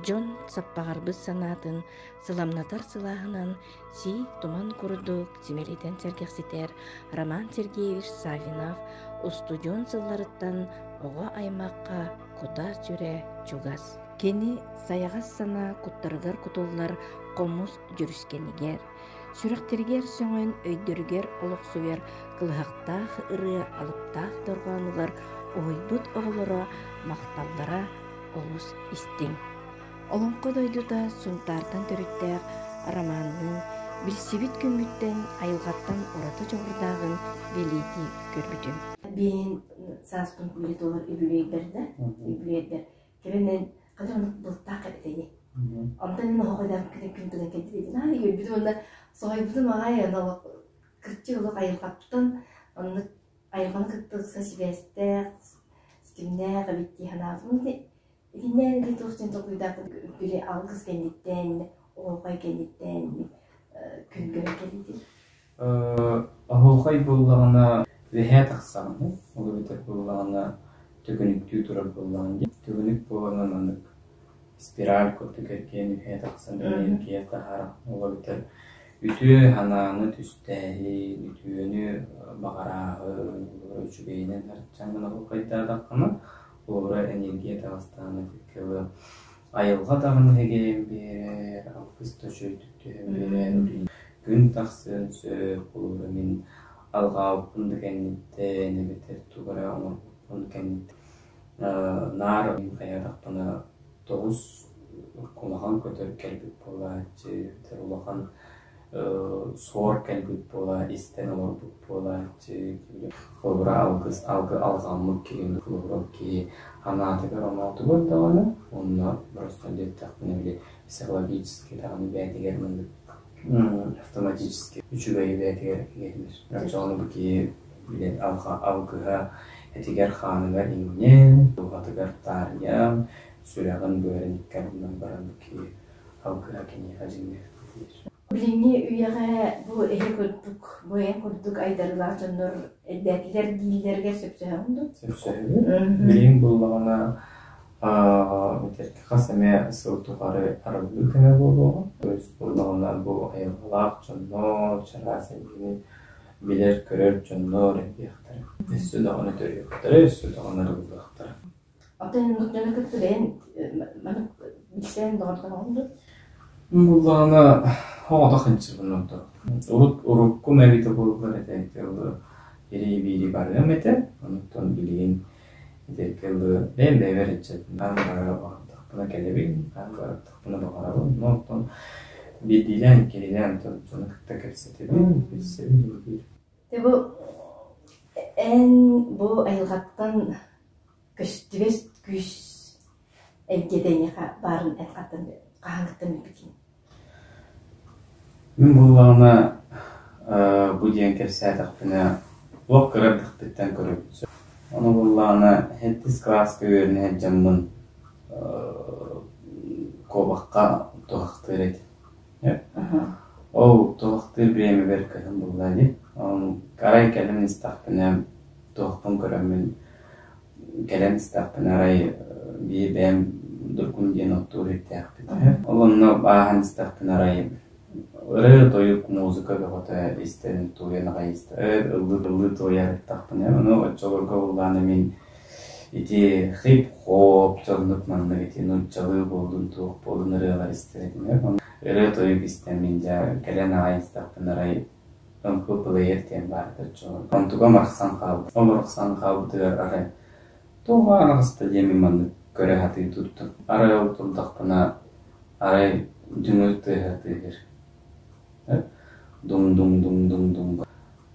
Дьон саппаҕырбыт санаатын сыламнатар сылааһынан сиик туман курдук симэлитэн сэргэхситэр Роман Сергеевич Саввинов устудьуон сылларыттан оҕо аймахха кута-сүрэ чугас. Кини сайаҕас санаа куттарыгар кутуллар хомус дьүрүскэнигэр, сүрэхтэригэр сөҥөн өйдөрүгэр олохсуйар кылыһахтаах ырыа алыптаах дорҕоонугар уһуйбут оҕолоро махталлара олус истиҥ. Олоҥхо дойдута Сунтаартан төрүттээх Романныын билсибит күммүттэн айылҕаттан ураты дьоҕурдааҕын бэлиэтии көрбүтүм. Биэһин сааспын били туолар үбүлүөйдэр да, үбүлүөйдэр. Кэлин хата оннук былтаах этэни. Онтон мин оһоҕойдаах күн күн тыган кэлбит аа үөрбүтүм уонна соһуйбутум аҕай аны кырдьык олох айылҕаттан оннук айылҕаны кытта ыкса сибээстээх, ситимнээх эбит дии санаабытым. Итиннээн ити туох диэн толкуйдаахпын били алгыс кэнниттэн, оһуохай кэнниттэн күн көрөн кэлиитин. Оһуохай буоллаҕына үөһээ тахсаҕын, ол эбэтэр буоллаҕына төкүнүктүү турар буоллаҕын дии. Төкүнүк буолан маннык спираль курдук эргийэн үөһээ тахсан энергия таһаарар. Ол эбэтэр үтүө санааны түстээһин, үтүөнү баҕарааһын, үчүгэйинэн арчаҥҥын оһуохайдаатаххына, Холобура, энергия таҕыстаҕына икки айылҕа даҕаны эгэйэн биэрэр, алгыс да үчүгэйдик түһэн биэрэр, күн тахсыан сөп, холобура мин алҕаабыппын да кэнниттэн эбэтэр тугу эрэ оҥорбуппун кэнниттэн наар хайаатахпына тоҕус кумахан көтөр кэлбит буолааччы эбэтэр улахан суор кэлбит буола, истэн олорбут буолааччы, холобура алгыс алгы алҕаммыт киһи холобура киһи санаатыгар оноотугар даҕаны онно просто диэтэхпинэ били психологически даҕаны бэйэтигэр маннык автоматически үчүгэй бэйэтигэр иҥэринэр. Оччоҕуна бу киһи били алгыһа этигэр-хааныгар иҥнэн, дууһатыгар таарыйан, сүрэҕин быарын икки ардынан баран бу киһи алгыһа киниэхэ дьиҥнээхтик тиийэр. Билиҥҥи үйэҕэ бу эһи курдук, бу эн курдук айдарыылаах дьоннор элбээтилэр дииллэригэр сөпсөһөҕүн дуо? Сөпсөһөбүн. Билигин буоллаҕына хас эмэ сыл тухары арыллыы кэмэ буолуоҕа. То есть буоллаҕына бу айылҕалаах дьоннор, чараас эйгэни билэр-көрөр дьоннор элбиэхтэрэ. Өссө даҕаны төрүөхтэрэ, өссө даҕаны арыллыахтара. Оттон дьону кытта бэйэҥ маннык билсэн доҕордоһоҕун дуо? Буоллаҕына оҕотох сылдьыбын ордук. Урут уруккум эбитэ буоллар этэ ирии-биири барыам этэ. Онтон билигин этэргэ дылы бэйэм бэйэбэр ыччатынан бара баҕардахпына кэлэбин, хаһан барардахпына баҕарабын. Онтон биирдиилээн, иккилиилээн дьону кытта кэпсэтэбин, билсэбин биир. Дьэ бу эн бу айылҕаттан көстүбэт күүс эйгэтэ эйиэхэ баарын эн хантан хаһааҥҥыттан билбитиҥ? Мин буоллаҕына бу диэн кэпсээтэхпинэ туох кыра эрдэхпиттэн көрөбүн сөп. Ону буоллаҕына сэттис кылааска үөрэнэ сылдьаммын куобахха туһахтыыр этим. Ол туһахтыыр бириэмэбэр кыһын буолла дии. Арай кэлэн истэхпинэ туһахпын көрөммүн кэлэн истэхпинэ арай биир бэйэм Дургун диэн оттуур ирдээхпит. Ол онно ааһан истэхпинэ арай ырыа-тойук, музыка бөҕөтө истэн туойан аҕай истэ ыллыы-ыллыы туойа сыттахпына ону оччолорго буоллаҕына мин ити хип-хоп дьоннук маннык ити нууччалыы буоллун туох буоллун ырыалар истэр этим. Ырыа-тойук истэн мин дьэ кэлэн аҕай истэхпинэ арай МП-плеер диэн баар этэ Онтугам арахсан хаалбыт. Ол арахсан хаалбытыгар арай туох араҕыста диэммин маннык көрө сатыы турдум. Арай ол турдахпына арай дүҥүр тыаһа тыаһыыр. Дуҥ-дуҥ-дуҥ-дуҥ-дуҥ.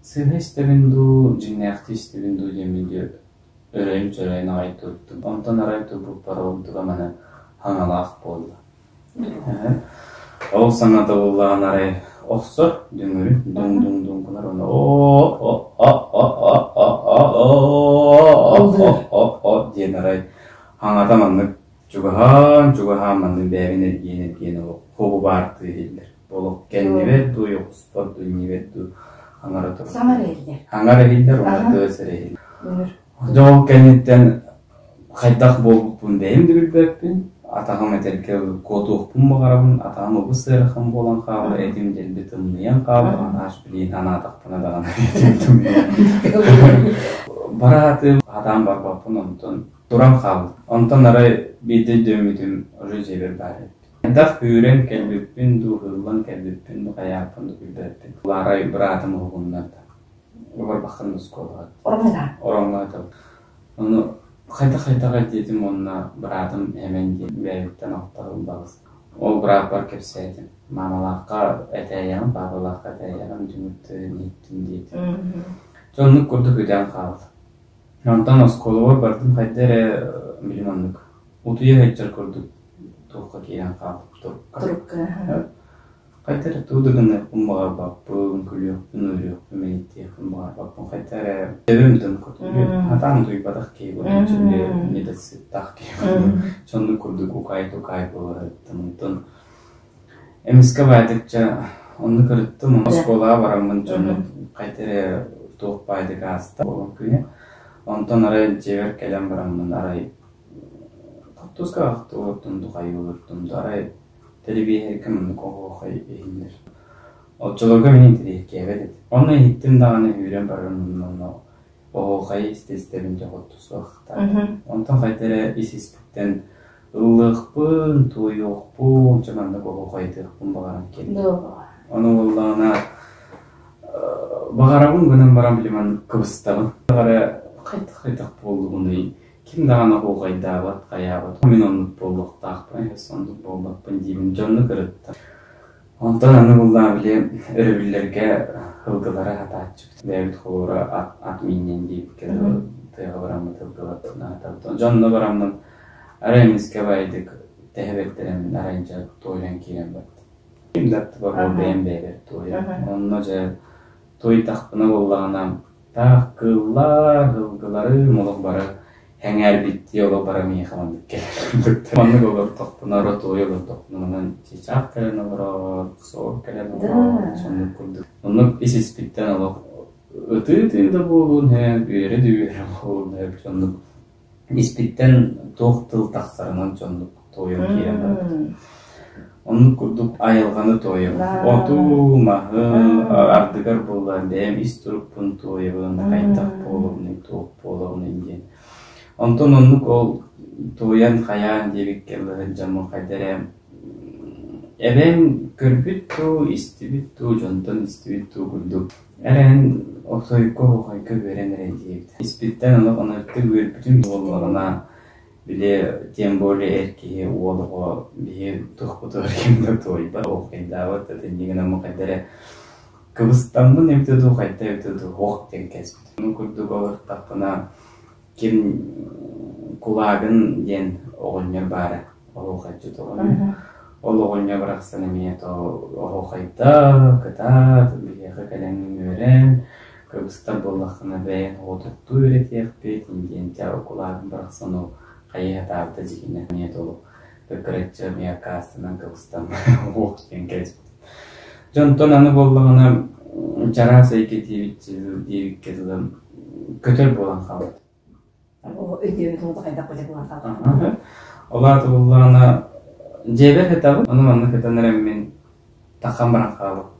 Сыыһа истэбин дуу, дьиҥнээхтии истэбин дуу диэммин дии өрөйөн-чөрөйөн аҕай турдум. Онтон арай турбуппар онтугам аны хаҥалаах буолла. Ол саҥата буоллаҕына арай охсор дүҥүрү дуҥ-дуҥ-дуҥ гынар уонна о-о-о-о-о-о-о-о-о-о диэн арай хаҥата маннык чугаһаан-чугаһаан маннык бэйэбин эргийэн-эргийэн олох хоһу-баартыы иһиллэр. Олох кэннибэр дуу, ойоҕоспор дуу, иннибэр дуу хаҥара турар. Саҥара иһиллэр. Хаҥара иһиллэр уонна тыас эрэ иһиллэр. Дьэ ол кэнниттэн хайдах буолбуппун бэйэм да билбэппин, атаҕым этэргэ куотуохпун баҕарабын, атаҕым ыбыс ыарахан буолан хаалар, этим дэлби тымныйан хаалар, анааш билигин анаатахпына даҕаны этим тымныйан. Бара сатыым, сатаан барбаппын, онтон туран хаалбыт. Онтон арай биирдэ өйдөөммүтүм, уже дьиэбэр баар эбит. Хайдах үүрэн кэлбиппин дуу, ыһыллан кэлбиппин дуу, хайааппын дуу билбэппин. Арай быраатым уһугуннарда. Барбаххын оскуолаҕа. Ороҥҥо Ороҥҥо ытабын. Ону хайдах-хайдах диэтим уонна быраатым Эмэн диэн бэйэбиттэн алтаһыл баҕас. Ол бырааппар кэпсээтим. Маамалаахха этээйэҕин, паапалаахха этээйэҕин, түмүктэрин иһиттим диэтим. Дьэ оннук курдук үтээн хаалла. Онтон оскуолабар бардым хайда эрэ билим оннук утуйа сылдьар курдук туохха киирэн хаалбыт турукка. Турукка. Хайда эрэ тугу да гыныахпын баҕарбаппын, күлүөхпүн, үөрүөхпүн, мэниктиэхпин баҕарбаппын. Хайда эрэ төбөм дым курдук. Хатаан утуйбатах киһи буолан, недосыттаах киһи буолан, соннук курдук укай-тукай буола сырыттым. Онтон эмискэ баайдыкча оннук ырыттым. Оскуолаҕа бараммын дьоннук хайда эрэ туох баайдык ааста буолан күнэ. Онтон арай дьиэбэр кэлэн бараммын арай хортуоска ахтыбыттым, духайыылыртым да арай Тэлэбииһэргэ маннык оһуохай иһиллэр. Оччолорго мин интэриэһиргээбэт этим. Онно иһиттим даҕаны үүрэн барарым онно оһуохайы истэ-истэбин дьэ хотто суохтаатым. Онтон хайда эрэ ис-испиттэн ыллыахпын, туойуохпун, дьэ маннык оһуохайдыахпын баҕаран кэллим. Ону буоллаҕына баҕарабын гынан баран били маннык кыбыстабын. Эрэ хайдах-хайдах буоллугунуй Ким даҕаны оһуохайдаабат, хайаабат. Мин оннук буолуохтаахпын, өссө оннук буолбаппын диибин. Дьонну кырыттар. Онтон аны буллаҕа били өрөбүллэргэ ылгылары хатааччыбыт. Бэйэбит холуура ат, ат миинньэн диэбиккэ дылы тыаҕа бараммыт ылгыларбытын аһатабыт. Дьонно бараммын арай эмискэ баайдык тэһэ бэрдэрэммин арай дьэ туойан киирэн бардым. Ким да аттыбар ол бэйэм бэйэбэр туойар. Онно дьэ туойдахпына буоллаҕына Таах кыыллар, ылгыларым олох бары эҥээрбиттии олох бары миэхэ маннык кэлэр. Маннык олордохпуна, ротуой олордохпуна манан чыычаах кэлэн олорор, суор кэлэн олорор, соннук курдук. Оннук ис-испиттэн олох ытыы-ытыы да буолуон сөп, үөрэ да үөрэ буолуон сөп, соннук Испиттэн туох тыл тахсарынан дьоннук туойан киирэн барбыт. Оннук курдук айылҕаны туойабын. Оту, маһы, ардыгар буолла бэйэм ис турукпун туойабын, хайдах буолабыный, туох буолабыный диэн. Онтон оннук ол туойан хайаан диэбиккэ дьоммун хайда эрэ эбэм көрбүт дуу, истибит дуу, дьонтон истибит дуу курдук Эрэн охсойго оһохойго үөрэн эрэ диэбит. Испиттэн олох ынырыктык үөрбүтүм буоллаҕына, били тем более эр киһи уол оҕо биһи туохпутугар ким да туойбат, оһохойдаабат да иннигинэ хайда эрэ кыбыстаммын эбитэ дуу, хайда эбитэ дуу, ох диэн кэспитим. Ону курдук олортахпына ким Кулагын диэн оҕонньор баара, оһуохайдьыт оҕонньор. Ол оҕонньор барахсан эмиэ то оһуохайда, кытаат, биһиэхэ кэлэн үөрэн, кыбыстар буоллаххына бэйэҥ оҕотуктуу үөрэтиэхпит диэн Кулагын барахсан ол хайыы сатаабыта дьиҥинэ эмиэ толук кыккыраччы эмиэ аккаастанан кыбыстан уох диэн кэбиспит. Дьонтон аны буоллаҕына чараас эйгэ диэбиккэ дылы көтөр буолан хаалбыт. Өйдүөбүт уолу хайдах көтөр буолан хаалбыт. Ол аата буоллаҕына дьиэбэр сытабын, ону манна сытан эрэммин таххан баран хаалабын.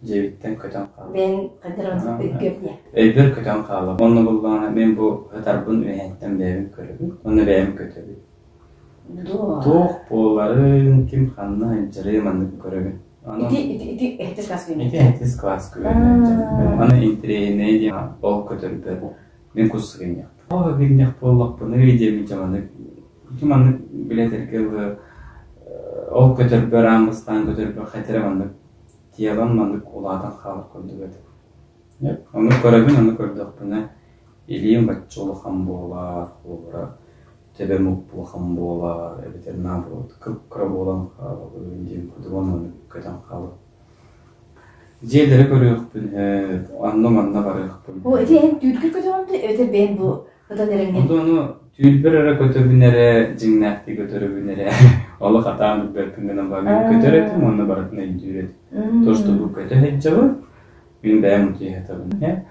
Дьиэбиттэн көтөн хаалабын. Бэйэҥ хайдах өйгөр диэ. Өйбөр көтөн хаалабын. Онно буоллаҕына мин бу сытарбын үөһэттэн бэйэбин көрөбүн, уонна бэйэм көтөбүн. Туох буоларын, ким ханна сылдьарын маннык көрөбүн. Ити ити ити эһэтис класс Ити эһэтис класс күрүөннэр. Аны интэриэһинэй диэн ол көтөрбөр мин кус сыгынньахпын. Ол сыгынньах буоллахпына диэммин дьэ маннык ити маннык билэтэргэ дылы ол көтөрбөр аан бастаан көтөрбөр хайта эрэ маннык телом маннык улаатан хаалар курдук этэ. Ону көрөбүн, ону көрдөхпүнэ илиим бачча улахан буолар, холобура. Төбөм улахан буолар эбэтэр наоборот кып-кыра буолан хаалабын диэн курдук онно көтөн хаалабын. Дьиэлэри көрүөхпүн сөп, онно-манна барыахпын О, ити эн түүргүр көтөҕүн да эбэтэр бэйэҥ бу ытан эрэҥҥин? Онто ону түүлбэр эрэ көтөбүн эрэ, дьиҥнээхтик көтөрөбүн эрэ, олох атаан билбэппин гынан баран мин көтөр этим уонна барытын өйдүүр этим. То, что бу көтө сылдьабын, мин бэйэм утуйа сытабын. Э?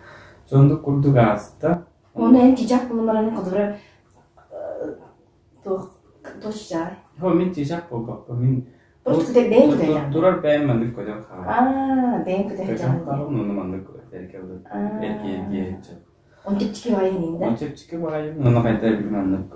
Соннук курдук ааста. Уонна эн чычах булан баран холобура туох туох чычааҕый? Хо мин чычах буолбаппын. Мин Просто көтөр бэйэҥ көтөр турар бэйэм маннык көтөн хаалар. Аа, бэйэҥ көтөр Көтөн хаалан уонна маннык эргийэ Он чэпчэки баҕайы иҥин да? Он чэпчэки баҕайы уонна хайда били маннык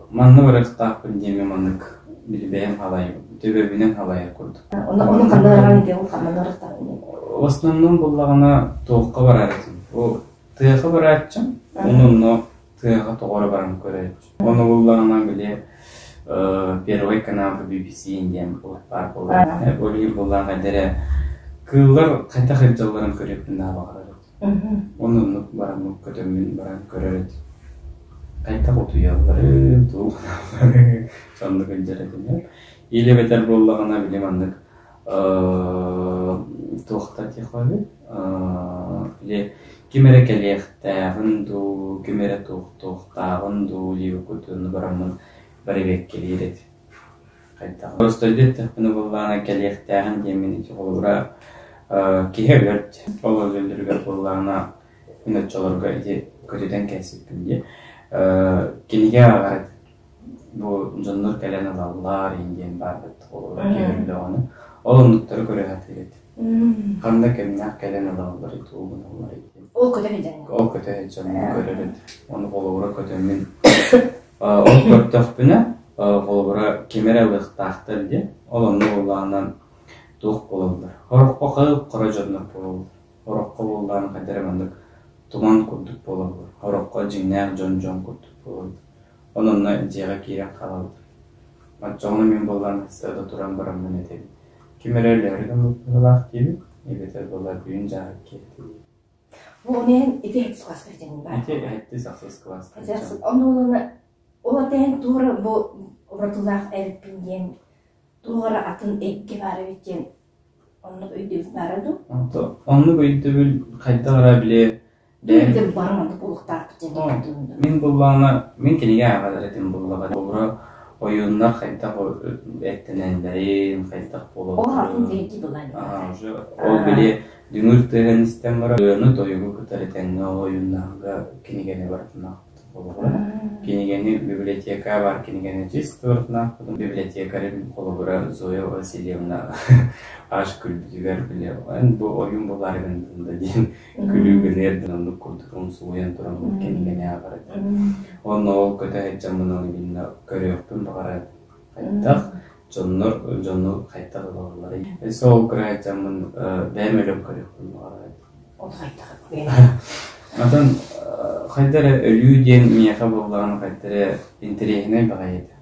манна барыахтаахпын диэми маннык били бэйэм халайым төбөбүнэн халайар курдук. Ону ону ханна бараҕын диэн ол ханна барыахтаахпын диэн. В основном буллаҕына туохха барар этим. Бу тыаха барааччым, уонна онно тыаҕа тоҕо эрэ баран көрөөччү. Ону буллаҕына били Первый канал BBC диэн баар буолар. Ол иһин буоллаҕа эрэ кыыллар хайдах сылдьалларын көрүөхпүн наһаа баҕарар этим. Ону оннук бараммыт көтөммүн баран көрөр этим. Хайдах утуйалларын, тугу гыналларын соннук илдьэр этим. Или эбэтэр буоллаҕына били маннык туохта диэххэ били ким эрэ кэлиэхтээҕин дуу, ким эрэ туохтуохтааҕын дуу диэбит бараммын бэрэбиэркэлиир этим. Хайдах Простойду эттэхпинэ буоллаҕына кэлиэхтээҕин диэммин ити холобура киһи өлөр ол өлөллөрүгэр буоллаҕына мин оччолорго ити көтүтэн кээспиппин дии кинигэ ааҕар этим. Бу дьоннор кэлэн ылаллар диэн баар холобура киһи өллөҕүнэ ол оннуктары көрө сатыыр этим. Ханна кэмнээх кэлэн ылаллар тугу гыналлар диэн. Ол көтө сылдьан. Ол көтө сылдьан көрөр этим. Ону холобура көтөммүн ол көрдөхпүнэ холобура ким эрэ ылыахтаахтар диэн ол онно буоллаҕынан туох буолаллар. Ороххо хара дьоннор буолаллар. Ороххо буоллаҕына хайдах эрэ маннык туман курдук буолаллар. Ороххо дьиҥнээх дьон-дьон курдук буолаллар. Ононно дьиэҕэ киирэн хаалаллар. Оччоҕуна мин буоллаҕына сыада туран бараммын этэбин: ким эрэ өлөөрү гыммыт быһыылаах диибин, эбэтэр буоллар бүгүн дьааһык киһитэ диибин. Бу онен ити хэттис класска дьэҥин баар. Ити хэттис ахсыс класска. Онно олону ол атаһын туора бу уратылаах эбиппин диэн туох эрэ атын эйгэ баар эбит диэн оннук өйдөбүл баара дуу? Оннук өйдөбүл хайдах эрэ били Бэйэм барым оннук буолуохтаахпыт диэн толкуйдуум. Мин буллаҕына, мин кинигэ ааҕар этим буллаҕа. Холобура, ойууннар хайдах эттэнэллэрин, хайдах буолалларын. Уже ол били дүҥүр тыаһын истэн баран, ырыаны, тойугу кытары тэҥҥэ ол ойууннааҕыга кинигэни барытын аахпытым. Холобура, кинигэни библиотека баар кинигэни чисто барытын аахпытым. Библиотекарь холобура Зоя Васильевна аж күлбүтүгэр били эн бу ойуун буолаары гыннын да диэн күлүү гыныар гын оннук курдук умсугуйан туран бу кинигэни ааҕар этэ. Уонна ол көтө сылдьаммын ону иннэ көрүөхпүн баҕарар хайдах дьоннор дьону хайдах ылалларый. Өссө ол көрө сылдьаммын бэйэм өлөн көрүөхпүн баҕарар этим. Ол хайдах Атын хайда эрэ өлүү диэн миэхэ буоллаҕына хайда эрэ интэриэһинэй баҕайы этэ.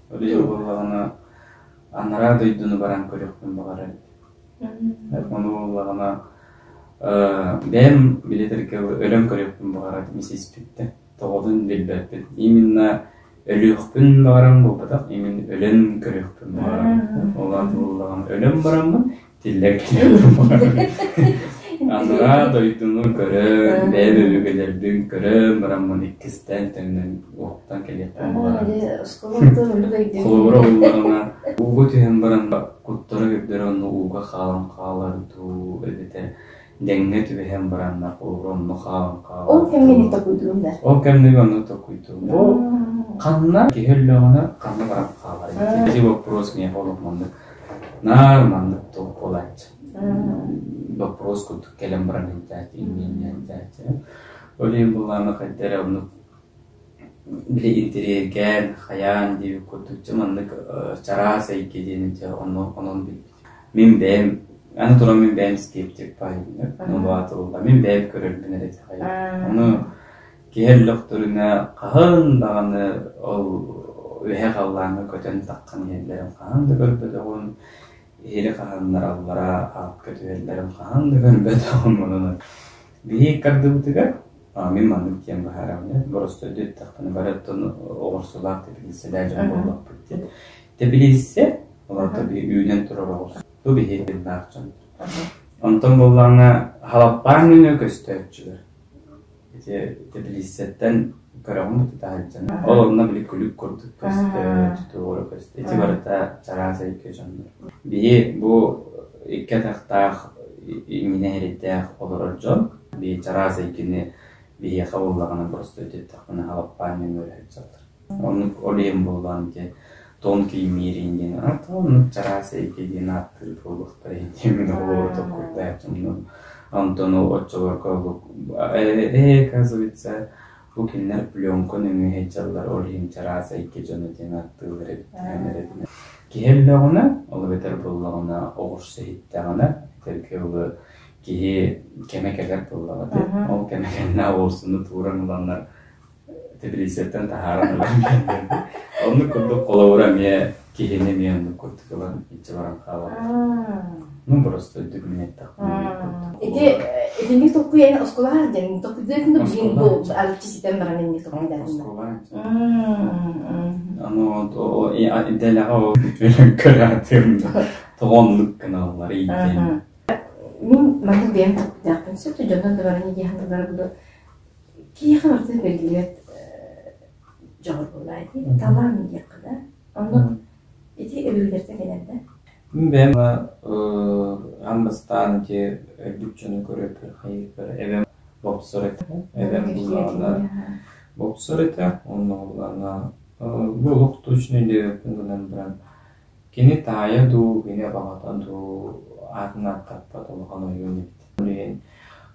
Өлүү буоллаҕына анараа дойдуну баран көрүөхпүн баҕарар этим. Ону буоллаҕына бэйэм билэтэргэ өлөн көрүөхпүн баҕарар миссиспиттэн тоҕотун билбэппин. Именно өлүөхпүн баҕаран буолбатах, именно өлөн көрүөхпүн баҕарабын. Ол аата буоллаҕына өлөн бараммын тиллэр кэлиэхпин баҕарабын. Анараа дойдуну көрөн, бэйэм өбүгэлэрбин көрөн бараммын иккистээн төннөн уһуктан кэлиэхпин баҕарабын. Холобура буоллаҕына ууга түһэн баран куттара үрдэрэ онно ууга хаалан хаалар дуу эбэтэр дэҥҥэ түбэһэн бараннар холобура онно хаалан хаалар Ол кэмҥэ токуйдуум да? Ол кэмҥэ онно токуйдуум. Бу ханна киһи өллөҕүнэ ханна баран хаалар ити вопрос миэхэ олох маннык наар маннык туох буолааччы вопрос курдук кэлэн баран илдьээччи иннин илдьээччи ол иһин былаана хайда эрэ оннук били интириэргээн хайаан диэбит курдук дьэ маннык чараас эйгэ диэн дьэ онно онон билбит мин бэйэм аны туран мин бэйэм скептик баайым мин бэйэм көрөрбүн эрэ итэҕэйэбин ону киһи өллөхтөрүнэ хаһан даҕаны ол үөһэ халлааҥҥа көтөн таххан иһэллэрин хаһан да көрбөтөҕүм иһири хаһаннараллара аатка түһэллэрин хаһан да көрбөтөҕүм онон биһиги ыккардыбытыгар. Мин маннык диэн быһаарабын. Боростуойду эттэхпинэ, бары оттон оҕурсулаах тэпилииссэлээх дьон буоллахпыт диэн. Тэпилииссэ, ол аата үүнэн турар оҕурсу. Бу биһиги тыыннаах дьон. Онтон буоллаҕына халаппаан нөҥүө көстөөччүлэр. Ити тэпилииссэттэн көрөҕүн да тутаһылдьан. Ол онно били күлүк курдук көстөр, туора көстөр. Ити барыта чараас эйгэ дьоннор. Биһи бу икки атахтаах иҥинэ эрэйдээх олорор дьон биһи чараас эйгэни биһиэхэ буоллаҕына просто өтүттэхпинэ халаппаан нөҥүө сылдьаллар. Оннук ол иһин буоллаҕына ити тонкий мир диэн оннук чараас эйгэ диэн ааттыыр буолуохтара диэн мин оҕолору толкуйдааччым. Онтон ол оччолорго оказывается бу кинилэр пленка нөҥүө сылдьаллар, ол иһин чараас эйгэ дьоно диэн ааттыыллар эбит диэн эрэбинэ. Киһи өллөҕүнэ, ол эбэтэр буоллаҕына оҕурсу иһиттэҕинэ, этэргэ дылы киһи кэмэ кэлэр буоллаҕа дии. Ол кэмэ кэннэ оҕурсуну тууран ыланнар тэпилииссэттэн таһааран ылан биэрдим. Оннук курдук холобура эмиэ киһини эмиэ оннук курдук ылан иччи баран хаалабыт. Ну просто өйдүк мин эттэхпинэ Ити итинник толкуй оскуолаҕа диэн толкуйдуйатын да билигин бу арыччы ситэн баран инник толкуйдаатым. Оскуолаҕа. Аны дэлэҕэ ол көрөөтүм тоҕо оннук гыналлар иитин. Мин маннык бэйэм толкуйдаахпын сөп дьоннор да баран идеяһын булу Киһиэхэ барыта бэриллибэт дьоҕур буоллаа дии, талаан диэххэ да. Онно ити өбүгэлэртэн кэлэр да? Мин бэйэм аан бастаан ити өлбүт дьону көрөппөр хайыыппар эбэм бопсор этэ. Эбэм буллаҕына бопсор этэ. Онно буллаҕына бу олох точно өйдөөбөппүн гынан баран кини таайа дуу, кини абаҕата дуу аатын ааттаппат улахан ойуун эбит. Ол иһин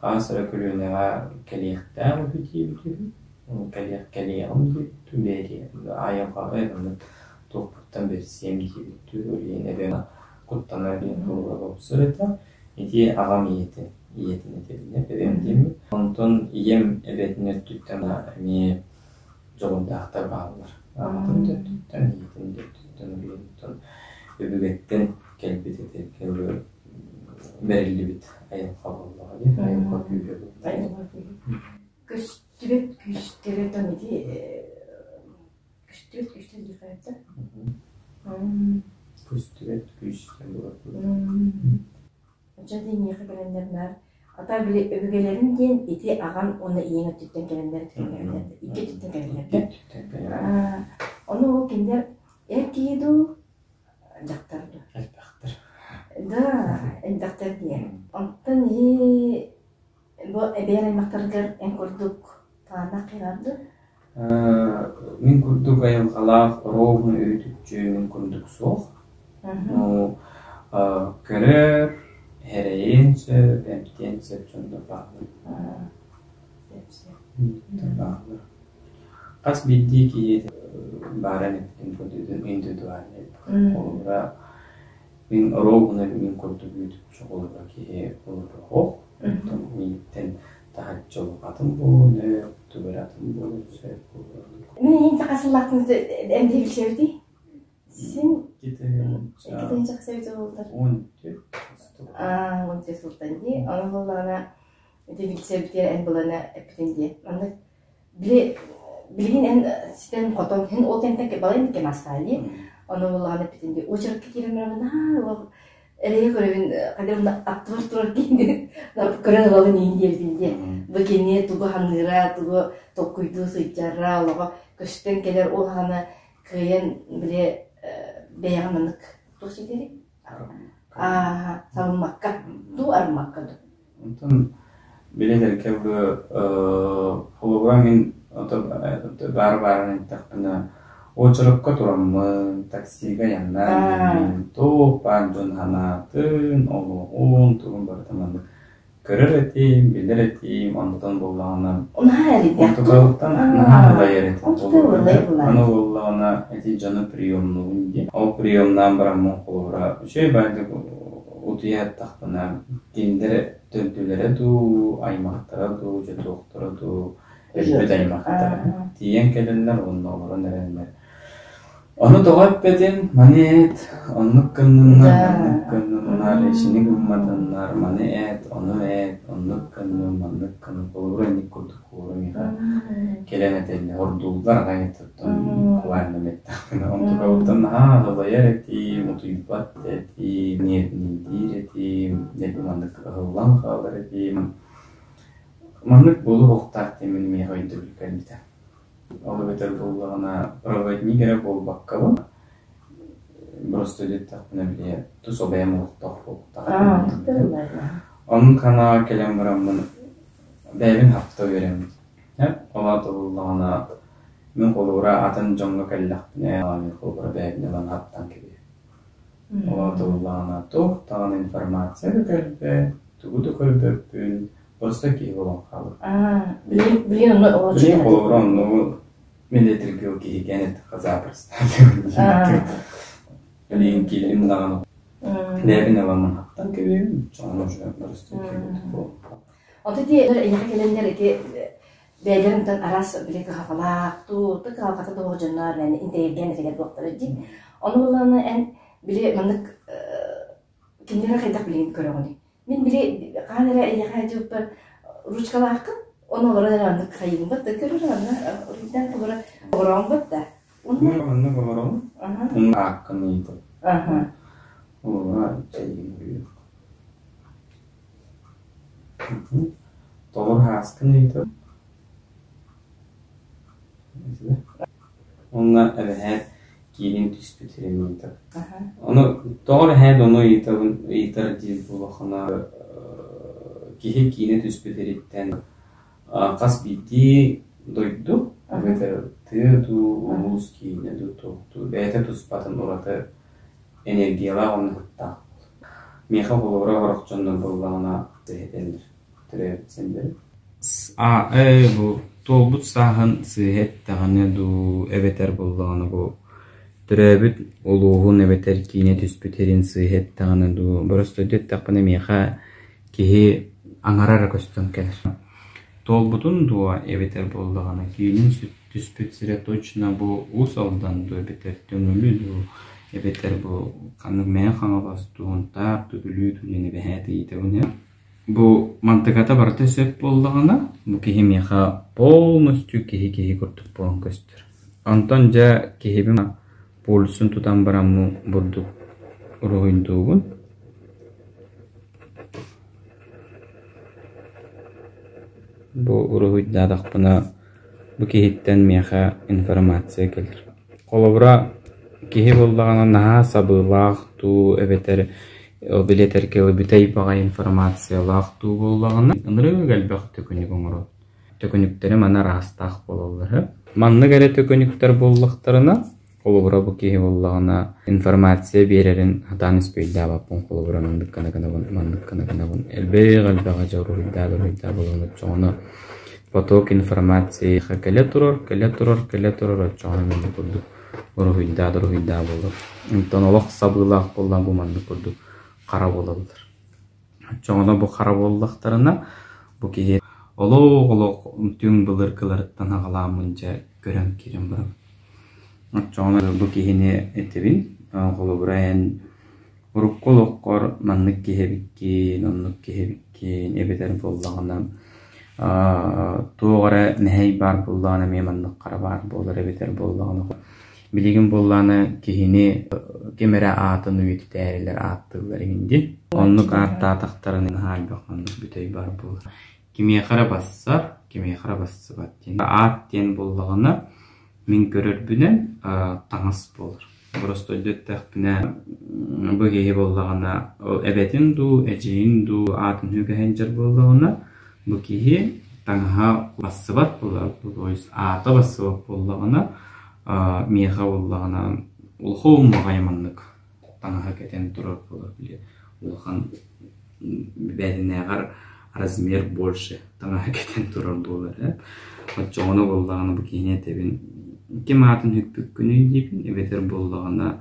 хаас эрэ көлүөнэҕэ кэлиэхтээх үһү диэбит үһү, кэлиэх кэлиэҕим диэбит үһү, бэйэтигэр айылҕаҕа оннук туохпуттан бэрсиэм диэбит үһү, ол иһин эбэм куттанар диэн туруга бопсор этэ. Ити аҕам ийэтэ, ийэтин этэбинэ эбэм диэммит. Онтон ийэм эбэтин өттүттэн эмиэ дьоҕурдаахтар бааллар. Аҕатын да өттүттэн, ийэтин да өттүттэн, ол өбүгэттэн кэлбит этэ бэриллибит айылҕа буоллаҕа дии, айылҕа күүһэ буоллаҕа. Айылҕа күүһэ. Көстүбэт күүстэрэ там ити көстүбэт күүстэр диэххэ Көстүбэт күүстэр буолар. Дьэ диниэхэ кэлэннэр наар ата били өбүгэлэрим диэн ити аҕам уонна ийэҥ өттүттэн кэлэннэр икки өттүттэн кэлэллэр. Ону ол кинилэр эр киһи дуу дьахтар дуу? Элбэхтэр. Да, элбэхтэр диэн. Онтон и бу эбээн аймахтаргар эн курдук талааннаах киһи дуу? Мин курдук айылҕалаах оруобуна үүт-үкчү мин курдук суох. Ну, көрөр, эрэйин сөп, эмтиэн сөп дьоннор бааллар. Бааллар. Хас биирдии киһи баарын эппитин курдук индивидуальнай. Холобура, мин оруобуна мин курдук үүт холобура киһи олоруох, оттон миигиттэн таһыччы атын буолуон сөп, тугу эрэ атын буолуон сөп. Мин иһин саха сыллаахтын эмтии билсэбитий? Син 2 тахса буолтар. 14 Аа, 14 сылтан дии. Ону буоллаҕына ити билсэбитигэр эн былана эппитин дии. Маннык били билигин эн ситэн хотон һин ол кэмтэн балайын кэм астаа дии. Ону буоллаҕына эппитин дии. Очеркка киирэн барабын аа ол эрэйэ көрөбүн хайдах аттыбар турар киһини көрөн ылабын иин диэбитин дии. Бу кини тугу ханыыра, тугу толкуйдуу сылдьара, олоҕо көстөн кэлэр ол хаана кыайан били бэйэҕин маннык туох ситэри аа сабыммакка дуу арыммакка дуу Онтон билэ бу холобура мин баар баарынан эттэхпинэ очерокка тураммын, таксига айаннаан туох баар дьон санаатын, олоҕун, тугун барытын маннык көрөр этим, билэр этим, онтон буоллаҕына Онтукалыттан наһаа алайар этим. Аны буоллаҕына ити дьону приемнуубун диэн. Ол приемнаан бараммын холобура үчүгэй баайдык утуйа аттахпына кинилэр төрдүлэрэ дуу, аймахтара дуу, дьэ дуу, өлбүт аймахтара тиийэн кэлэллэр уонна олорон эрэллэр. Ону тоҕо эппэтин, маны эт, оннук гынныннар, маннык гынныннар. гымматыннар, ишини гымматыннар, маны эт, ону эт, оннук гыны, маннык гыны, холобура инник курдук кууру миэхэ кэлэн этэллэр, ордууллар аҕай оттон буквально эттэхпинэ онтукабыттан наһаа аһылайар этим, утуйбат этим, нервнийдиир этим, нервим маннык ыһыллан хаалар этим. Маннык буолуохтаах диэн мин миэхэ өйдөбүл кэлбитэ. Ол эбэтэр буоллаҕына проводник эрэ буолбаккабын, просто диэтэхпинэ били тус бэйэм олохтоох буолбатах. Оннук санааҕа кэлэн бараммын бэйэбин хапта үөрэммит. Ол аата буоллаҕына мин холобура атын дьоҥҥо кэллэхпинэ мин холобура бэйэбин ылан хаттан кэбиһэбин. Ол аата буоллаҕына туох даҕаны информация да кэлбэт, тугу да көрбөппүн, просто киһи буолан хаалар. Билигин онно олорчу Билигин холобура оннугу мин этиргил киһи эттэххэ запросто. Билигин киирдим даҕаны бэйэбин ыламмын хаттан кэбиһэбин, дьону уже просто киһи буолан. Ото дии эйиэхэ кэлэннэр ити бэйэлэрин тан араас били кыһалҕалаах туу кыһалҕата да суох дьоннор мээнэ интэриэһиргээн этилэр буолтара дии. Ону буоллаҕына эн били маннык кинилэри хайдах билигин көрөҕүнүй? Мин били хаһан эрэ эйиэхэ дьылпар ручкалааххын, ону олорон эрэ маннык хайыыбын да көрөр аны ручкадан олоро олороон да. Онно оннук олоробун. Онно ааккын ыйытабын. Олоро чэйгин уйуох. Толор ааскын ыйытабын. Онно эбэһээт киирин түспүт сирин ыйытабын. Ону тоҕо эбэһээт ону ыйытабын ыйытар диир буоллаххына киһи киинэ түспүт сириттэн хас биирдии дойду эбэтэр тыа дуу, улуус киинэ дуу, туох дуу бэйэтэ туспатын ураты энергиялаах уонна сыттаах. Миэхэ холобура сорох дьоннор буоллаҕына этэллэр төрөөбүт сирдэрин. А бу туолбут сааһын сыыһа эттэҕинэ дуу, эбэтэр буоллаҕына бу төрөөбүт улууһун эбэтэр киинэ түспүт сирин сыыһа эттэҕинэ дуу, боростуойдуу эттэхпинэ миэхэ киһи аҥара эрэ көстөн кэлэр. Туолбутун дуо эбэтэр буоллаҕына киинин түспүт сирэ точно бу Уус Алдан дуу эбэтэр Төҥүлү дуу эбэтэр бу ханнык Мэҥэ Хаҥалас дуу, Сунтаар дуу, Бүлүү дуу диэн эбэһээт ыйытабын ээ. Бу мантыката барыта сөп буоллаҕына, бу киһи миэхэ полностью киһи-киһи курдук буолан көстөр. Онтон дьэ киһибин пульсун тутан бараммын бурдук уруһуйдуубун. Бу уруһуйдаатахпына бу киһиттэн миэхэ информация кэлэр. Холобура, киһи буоллаҕына наһаа сабыылаах дуу эбэтэр билэтэргэ бүтэй баҕайы информациялаах дуу буоллаҕына ынырык элбэх төкүнүк оҥорор. Төкүнүктэрэ маны араастаах буолаллар. Маннык эрэ төкүнүктэр буоллахтарына Холобура, бу киһи буоллаҕына информация биэрэрин сатаан испэйдээбэппин, холобура, маннык гына гынабын, маннык гына гынабын. Элбэх-элбэҕи дьэ уруһуйдаа уруһуйдаа буолан оччоҕуна поток информации кэлэ турар, кэлэ турар, кэлэ турар оччоҕуна маннык курдук уруһуйдаа уруһуйдаа буолар. Онтон олох сабыылаах буоллаҕына бу маннык курдук хара буолаллар. Оччоҕуна бу хара буоллахтарына, бу киһи олох-олох түҥ былыргыларыттан аҕалааммын дьэ көрөн киирэн барабын. Оччоҕуна бу киһини этэбин, холобура эн урукку олоххор маннык киһи эбиккин, оннук киһи эбиккин, эбэтэр буоллаҕына туох эрэ мэһэй баар буоллаҕына эмиэ маннык хара баар буолар эбэтэр буоллаҕына Билигин буоллаҕына киһини ким эрэ аатын үйэтитээрилэр ааттыыллар иһин дии. Оннук ааттаатахтарына наһаа элбэх маннык бүтэй баар буолар. Кимиэхэ эрэ бассар, кимиэхэ эрэ бассыбат диэн. Аат диэн буоллаҕына мин көрөрбүнэн таҥас буолар. Боростуойду эттэхпинэ бу киһи буоллаҕына эбэтин дуу, эдьиийин дуу аатын үгэһин дьар буоллаҕына бу киһи таҥаһа бассыбат буолар, то есть аата бассыбат буоллаҕына миэхэ буоллаҕына улахан баҕайы маннык таҥаһы кэтэн турар буолар били улахан бээтинээҕэр размер больше таҥаһы кэтэн турар буолар ээ оччоҕуна буоллаҕына бу киһини этэбин ким аатын сүкпүккүнүй диибин эбэтэр буоллаҕына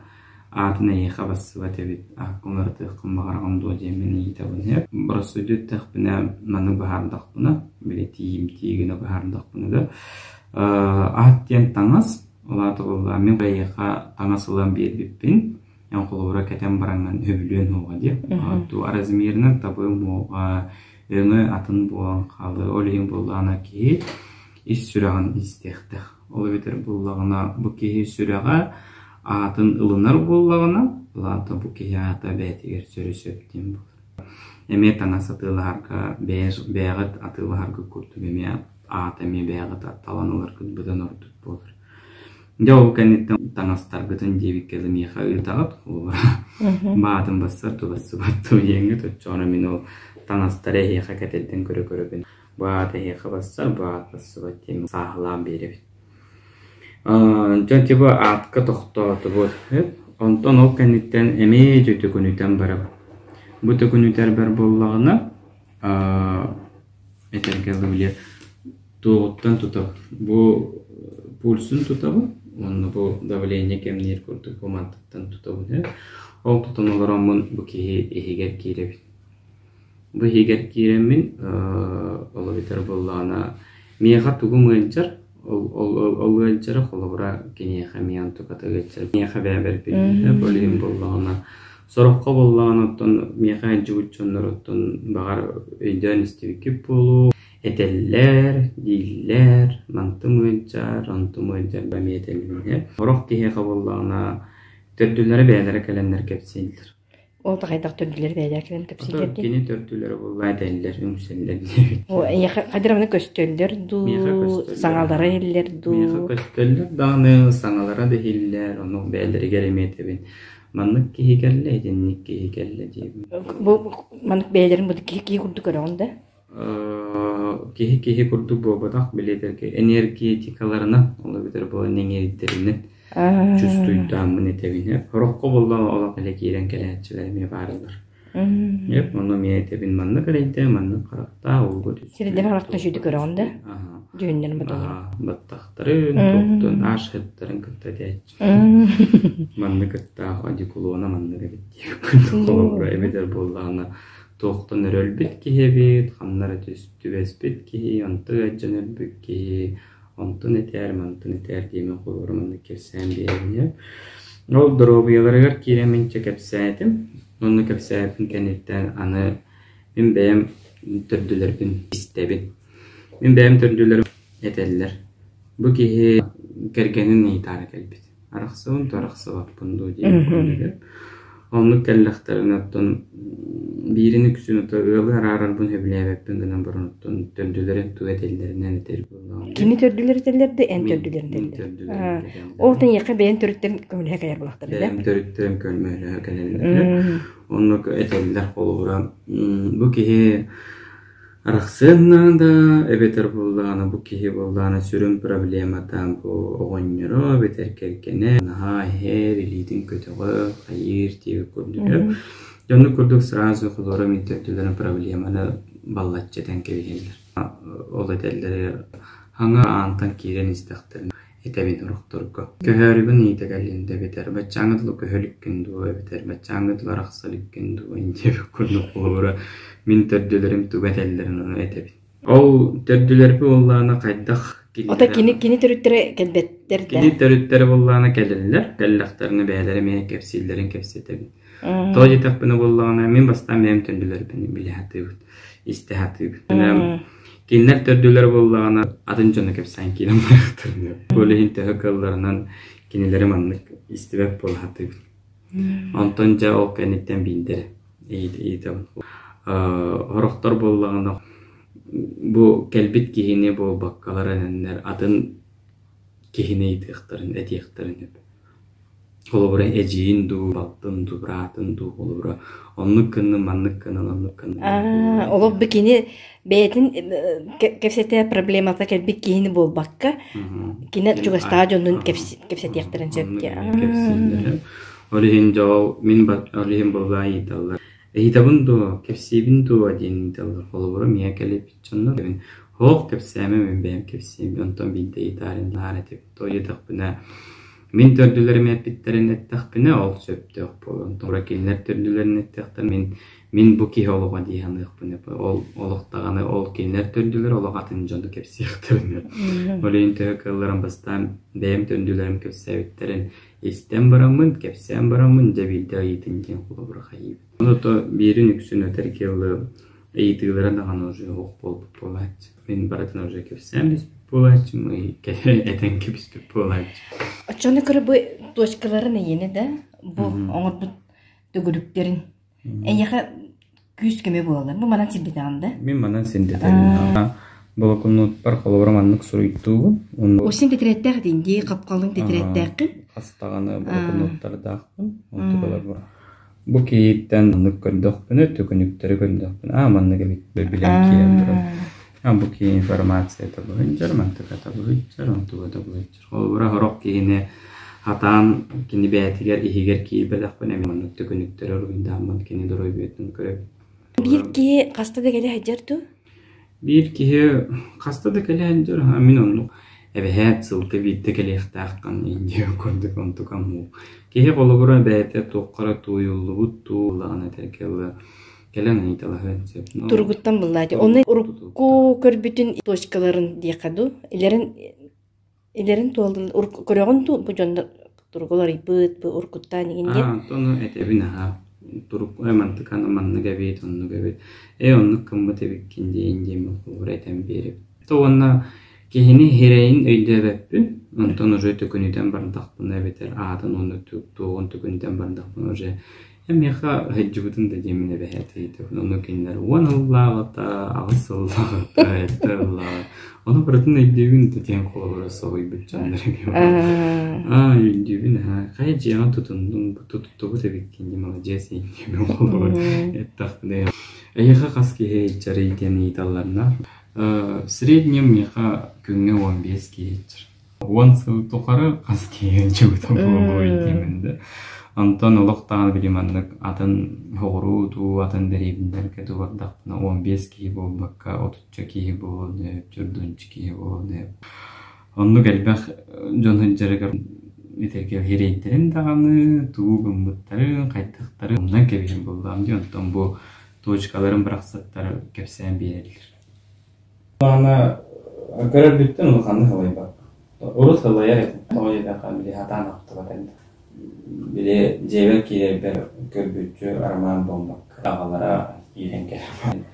аатын эйиэхэ бассыбат эбит ааккын уларытыаххын баҕараҕын дуо диэммин ыйытабын ээ боростуойду эттэхпинэ маннык быһаардахпына били тиийимтии гына быһаардахпына да Аат диэн таҥас, ол аата буоллаҕа мин эйиэхэ таҥас ылан биэрбиппин. Эн холобура кэтэн бараҥҥын өбүлүөн уоҕа диэ. Ту размерынан табыам уоҕа, өҥө атын буолан хаалыа. Ол иһин буоллаҕына киһи ис сүрэҕин истиэхтээх. Ол эбэтэр буоллаҕына бу киһи сүрэҕэ аатын ылынар буоллаҕына, ол аата бу киһи аата бэйэтигэр сөрү сөп диэн буолар. Эмиэ таҥас атыылаһарга бэйэҕит атыылаһаргыт курдук эмиэ аата эмиэ бэйэҕит талан ыларгыт быдан ордук буолар. Дьэ ол кэнниттэн таҥастаргытын диэбиккэ дылы миэхэ ыытаҕыт холобура баатын бассар тубассыбат дуо диэҥҥит оччоҕуна мин ол таҥастары эһиэхэ кэтэрдэн көрө-көрөбүн баат эһиэхэ бассар баат бассыбат диэн сааһылаан биэрэбит. Дьон типа аатка тохтоотубут. Онтон ол кэнниттэн эмиэ дьэ төкүнүтэн барабын. Бу төкүнүтэрбэр буоллаҕына этэргэ дылы били туоҕуттан тутабын. Бу пульсун тутабын уонна бу давление кэмниир курдук бу мантыттан тутабын. Ол тутан олороммун бу киһи иһигэр киирэбин. Бу иһигэр киирэммин ол эбэтэр буоллаҕына миэхэ тугум ыалдьар, ол ыалдьара холобура киниэхэ эмиэ онтуката ыалдьар. Миэхэ бэйэбэр билбитэ, ол иһин буоллаҕына сороххо буоллаҕына оттон миэхэ ыалдьыбыт дьоннор оттон баҕар өйдөөн истибиккит буолуо этэллэр, дииллэр, мантым ыалдьар, онтум ыалдьар эмиэ этэллэр. Сорох киһиэхэ буоллаҕына төрдүлэрэ бэйэлэрэ кэлэннэр кэпсииллэр. Ол да хайдах төрдүлэр бэйэлэр кэлэн кэпсииллэр дии. Кини төрдүлэрэ буолла этэллэр, үҥсэллэр диэбит. О, эйиэхэ хайдах эмэ көстөллөр дуу, саҥалара иһиллэр дуу? Миэхэ көстөллөр даҕаны, саҥалара да иһиллэр, ону бэйэлэригэр эмиэ этэбин. Маннык киһи кэллэ, итинник киһи кэллэ диэбин. Бу маннык бэйэлэрин бу киһи киһи курдук көрөҕүн да? Киһи киһи курдук буолбатах, билиэтэргэ энергетикаларынан, ол эбэтэр буолан иҥиирдэринэн чувствуйдааммын этэбин. Сороххо буолла олох элэ киирэн кэлээччилэр эмиэ баарылар. Эп ону эмиэ этэбин маннык эрэйдээ, маннык харахтаа, ууга түспүт. Сирдэрин харахтан сүүтү көрөҕүн да? Дьүһүннэрин баталлар. Баттахтарын, туохтун, аашыттарын кытта этээччи. Маннык ыттаах одеколона маннык эбит диэбит холобура эбэтэр буоллаҕына туохтан эрэ өлбүт киһи эбит, ханна эрэ түбэспит киһи, онто ыалдьан өлбүт киһи, онтон этээр, мантан этээр диэмэн холобура маннык кэпсээн биэрэбин. Ол доруобуйаларыгар киирэн мин чэ кэпсээтим. Онно кэпсээбитим кэнниттэн аны мин бэйэм төрдүлэрбин истэбин. Мин бэйэм төрдүлэрим этэллэр. Бу киһи кэргэнин ыйытаары кэлбит. Арахсыбын дуу, арахсыбаппын дуу диэн курдук. Оннук кэллэхтэринэ оттон биирин үксүн ото ыалы араарарбын сөбүлээбэппин гынан баран оттон төрдүлэрин тугу этэллэринэн этэр буоллаҕым. Кини төрдүлэр этэллэр да эн төрдүлэрин этэллэр. Ол эйиэхэ бэйэн төрүттэрин көмөлөһө кэлэр буоллахтара да? Бэйэм төрүттэрим көмөлөһө кэлэллэр. Оннук этэллэр холобура бу киһи Арахсыан наада, эбэтэр буоллаҕына бу киһи буоллаҕына сүрүн проблемата бу оҕонньоро эбэтэр кэргэнэ наһаа иһэр, илиитин көтөҕөр, хайыыр диэбит курдук. Дьоннук курдук сразу холоро мин төрдүлэрин проблеманы баллаччы этэн кэбиһэллэр. Ол этэллэригэр хаҥа аантан киирэн истэхтэринэ этэбин орохторго. Көһөөрүбүн ыйыта кэллин да эбэтэр баччааҥҥа дылы көһө иликкин дуо эбэтэр баччааҥҥа дылы арахса иликкин дуо диэбит курдук холобура мин төрдүлэрим тугу этэллэрин ону этэбин. Ол төрдүлэрбит буоллаҕына хайдах Ото кини кини төрүттэрэ кэлбэттэр да. Кини төрүттэрэ буоллаҕына кэлэллэр, кэллэхтэринэ бэйэлэрэ эмиэ кэпсииллэрин кэпсэтэбин. Тоҕо диэтэхпинэ буоллаҕына мин бастаан бэйэм төрдүлэрбин билэ сатыыбын, истэ сатыыбын. Кинилэр төрдүлэрэ буоллаҕына атын дьону кэпсээн киирэн барыахтарын. Ол иһин төһө кыалларынан кинилэри маннык истибэт буола сатыыбын. Онтон дьэ ол кэнниттэн биирдэрэ ыйытабын. Сорохтор буоллаҕына бу кэлбит киһини буолбаккалар эрэннэр атын киһини ыйытыахтарын, этиэхтэрин сөп. Холобура, эдьиийин дуу, балтын дуу, быраатын дуу, холобура, оннук гынным, маннык гынан, оннук гынным. Аа, олох бу кини бэйэтин кэпсэтэ проблемата кэлбит киһини буолбакка, кини чугастаах дьонун кэпсэтиэхтэрин сөп Кэпсииллэрэ. Ол иһин дьол мин ол иһин буоллаа ыйыталлар. Ыйытабын дуо, кэпсиибин дуо диэн ыйыталлар. Холобура, миэхэ кэлбит дьоннор Һоох кэпсээмэ мин бэйэм кэпсиэм, онтон биирдэ ыйытаарин наһаар этибит. Тоҕо диэтэхпинэ. Мин төрдүлэрим эппиттэрин эттэхпинэ, ол сөптөөх буолуон. Тура кинилэр төрдүлэрин эттэхтэринэ, мин бу киһи олоҕо дии саныахпын ол олох даҕаны ол кинилэр төрдүлэр олох атын дьону кэпсиэхтэринэ. Ол иһин төһө кыалларын бастаан бэйэм төрдүлэрим кэпсээбиттэрин истэн бараммын, кэпсээн бараммын, дьэ биирдэ ыйытын диэн холобура хайыыбын. Ону то биирин үксүн өтөр кыаллы ыйытыылара даҕаны уже ох буолбут буолааччы. Мин барытын уже кэпсээн биспит буолааччым, этэн кэбиспит буолааччы. Оччону көрө бу точкаларын эйиэнэ да, бу оҥорбут төгүрүктэрин эйиэхэ күүс көмө буолаллар. Бу манан сирдитэҕин да? Мин манан сирдитэбин. Блокнотпар холобура маннык суруйтуубун. Осин тетрадьтээх этин дии, хапкалын тетрадьтээххин? Хас даҕаны блокноттардаахпын. Онтукалар бу киһиттэн маннык көрдөхпүнэ, төкүнүктэри көрдөхпүнэ, аа маннык эбит билэн киирэн турар. А бу киһи информацията быһыдьар, мантыката быһыдьар, онтугата быһыдьар. Холобура, сорох киһини хатаан кини бэйэтигэр иһигэр киирбэтэхпинэ, маннык төкүнүктэри уруһуйдааммын кини доруобуйатын көрөбүн. Биир киһи хаста да кэлэ сылдьар дуу? Биир киһи хаста да кэлэ сылдьар, мин оннук эбэһээт сылга биирдэ кэлиэхтээххин диэн курдук онтукам уу. Киһи холобура бэйэтэ туохха эрэ тууйуллубут дуу, ыллаҕына этэргэ дылы кэлэн ыйыталаһыан сөп. Туругуттан буллаа дии. Онно урукку көрбүтүн точкаларын диэххэ дуу, илэрин илэрин туолун көрөҕүн дуу, бу дьоннор туругу уларыйбыт, бу уруккуттаан игин диэн. Аа, онтон этэбин аһаа. Турук мантыкан маннык эбит, оннук эбит. Ээ, оннук гыммыт эбиккин диэн диэммин холобура этэн биэрэбин. То уонна киһини сирэйин өйдөөбөппүн, онтон уже төкүнүтэн бардахпына эбэтэр аатын уонна туоҕун төкүнүтэн бардахпына уже эмиэхэ сылдьыбытын да диэммин эбэһээт ыйытабын. Ону кинилэр 10 сыллааҕыта, 8 сыллааҕыта, 7 сыллааҕыта ону барытын өйдүүбүн да диэн холобура соһуйбут дьоннор эмиэ Аа, өйдүүбүн аһаа, хайа дьиэҕин тутуннуҥ, туттубут эбиккин дии, маладьыас диэммин холобура эттэхпинэ эйиэхэ хас киһи сылдьарый диэн ыйыталларына В среднем миэхэ күҥҥэ 15 киһи сылдьар. 10 сыл тухары хас киһи сылдьыбыта буолуой диэмин да. Онтон олох даҕаны били маннык атын соҕуруу дуу, атын дэриэбинэлэргэ дуу бардахпына 15 киһи буолбакка отучча киһи буолуон сөп, төрдүнчү киһи буолуон сөп. Оннук элбэх дьон сылдьарыгар итиргэ сирэйдэрин даҕаны, тугу гыммыттарын, хайдахтарын умнан кэбиһэн буоллаҕым дии. Онтон бу точкаларын бырахсаттар кэпсээн биэрэллэр. Аны көрөрбүттэн улаханнык ылайбаппын. Урут ылайар этим. Тоҕо диэтэххэ, били сатаан ахтыбат этим. Били дьиэбэр киирэрбэр көрбүччү Роман буолбакка, аҕалара киирэн кэлэр.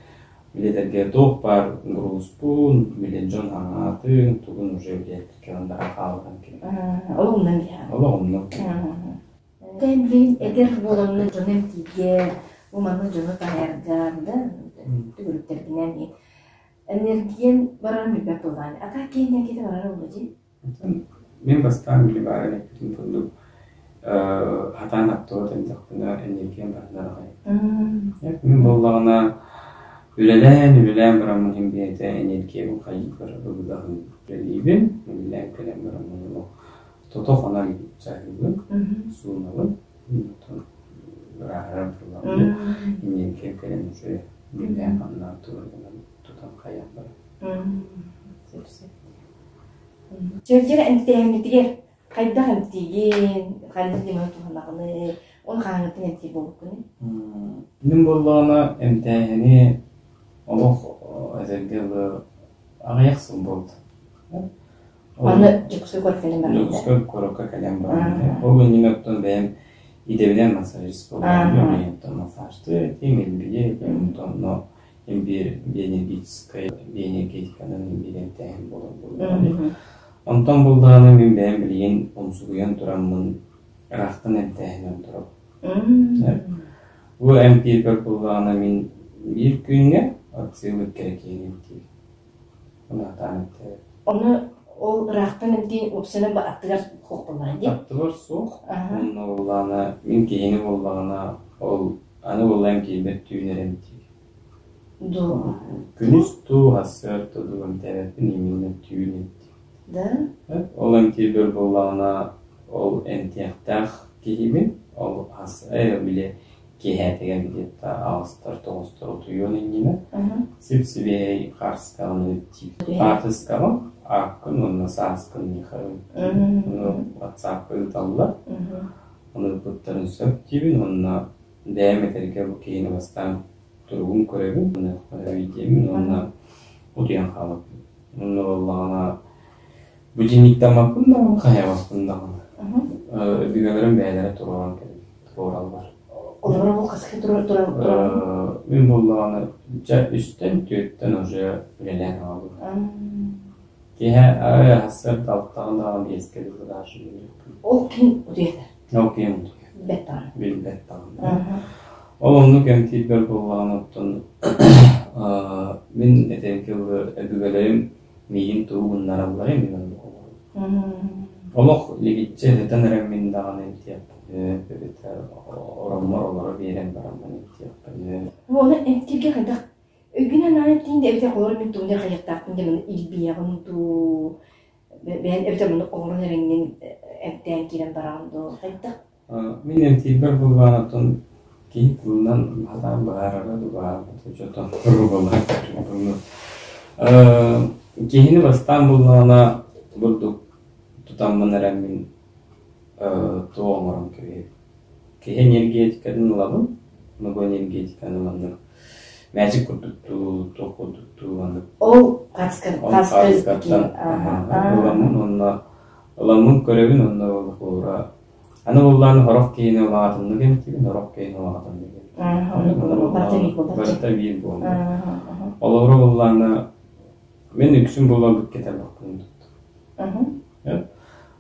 Били этэргэ туох баар грузпун, били дьон аҥаатын, тугун уже били кэлэн баран хаалбытым кини. Ол умнан биһиэхэ. Олох умнан. Эн билигин эдэр буоламмын дьону эмтииргэ, бу маннык дьону таһаарга да төгүрүктэргинэн энергиян барарын билбэт буоллаҕын. А так киһи энергията барара буолуо дии. Мин бастаан били баарын эппитим курдук хатаан аттыбат эндэхпинэ энергиям баранар аҕай. Мин буоллаҕына үлэлээн үлэлээн бараммын иһин бэйэтэ энергиябын хайыыбар ылыдаһын үлэлиибин, үлэлээн кэлэн бараммын олох тото хонон чаһыыбын, суунабын, оттон ырааһырар буоллаҕым энергиям кэлэн уже үлэлээн хамнаан турарынан тутан хайаан барар. Чөлдьөр эмтээһиммитигэр хайдах эмтиигин, ханнык ньыманы туһанаҕыный, ол хаһааҥҥыттан эмтиир буолбуккунуй? Мин буоллаҕына эмтээһини олох этэргэ дылы аҕыйах сыл буолла. Аны Дьокуускай куоракка кэлэн баран Дьокуускай куоракка кэлэн баран ол иннинэ оттон бэйэм идэбинэн массажист буоларым. Оттон массажтыыр этим, илбийэр этим, онтон биир биоэнергетическай биоэнергетиканан биир эмтээһин буолар буоллаҕына. Онтон буллаҕына мин бэйэм билигин умсугуйан тураммын ыраахтан эмтээһинэн турабын. Бу эмтиирбэр буллаҕына мин биир күҥҥэ от силы кэрэ киһини эмтиибин. Ону атаан эмтээбэт. Ону ол ыраахтан эмтиин уопсайынан аттыгар суох буоллаҕа дии? Аттыбар суох. Онно буоллаҕына мин киһини буоллаҕына ол аны буолла эмтиирбэр түүн эрэ эмтиир. Дуу. Күнүс дуу, сарсыарда дуу эмтээбэппин именно түүн эмтиир. Да? Ол эмтиирбэр буоллаҕына ол эмтиэхтээх киһибин ол ас били киэһээтигэр где-то аҕыстар тоҕустар утуйуон иннинэ сип-сибиэһэй хаарыскаҕын ыыт диир. Хаартыскаҕын. Ааккын уонна сааскын миэхэ ыыт. WhatsApp-ка ыыталлар. Ону ыыппыттарын сөп диибин уонна бэйэм этэргэ бу киһини бастаан туругун көрөбүн, уонна диэммин уонна утуйан хаалабын. Онно буоллаҕына будильниктаммаппын даҕаны, хайаабаппын даҕаны. Өбүгэлэрим бэйэлэрэ туруоран кэлин туруораллар. Олорор ол хаска турар турар Мин буоллаҕына дьэ үстэн түөртэн уже үлэлээн аҕалбытым. Киэһэ сарсыарда алтаҕа даҕаны биэскэ дылы даже үлэлиэхпин. Ол ким утуйар? Ол ким утуйар. Билбэт даҕаны. Билбэт даҕаны. Ол оннук эмтиирбэр буоллаҕына оттон мин этэргэ дылы өбүгэлэрим миигин тугу гыннаралларый мин оннук олоробун. Олох лигиччи сытан эрэммин даҕаны эмтиэхпин эбэтэр ороммор олоро биэрэн бараммын эмтиэхпин. Ону эмтииргэ хайдах өйгүнэн аан эмтиин да эбэтэр олору мин тугун хайыахтаахпын диэн маны илбийэҕин дуу бэйэн эбэтэр маны оҥорон эрэҥҥин эмтээн киирэн бараҕын дуу хайдах Мин эмтиирбэр буоллаҕына оттон киһи тылынан сатаан быһаарара да быһаарбат учуотун Киһини бастаан буллаҕына бурдук тутаммын эрэ мин туох оҥорон кэбиһэбин. Киһи энергетикатын ылабын, но бу энергетиканы маннык мээчик курдук дуу, туох курдук дуу маннык Ол хаскыттан ыламмын уонна ыламмын көрөбүн уонна ол Аны буллаан сорох киһини улаатыннык эмтиибин, сорох киһини улаатыннык эмтиибин. Барыта биир буолла. Олоҕура буллаана мин үксүн булан букке тарбахпын туттум.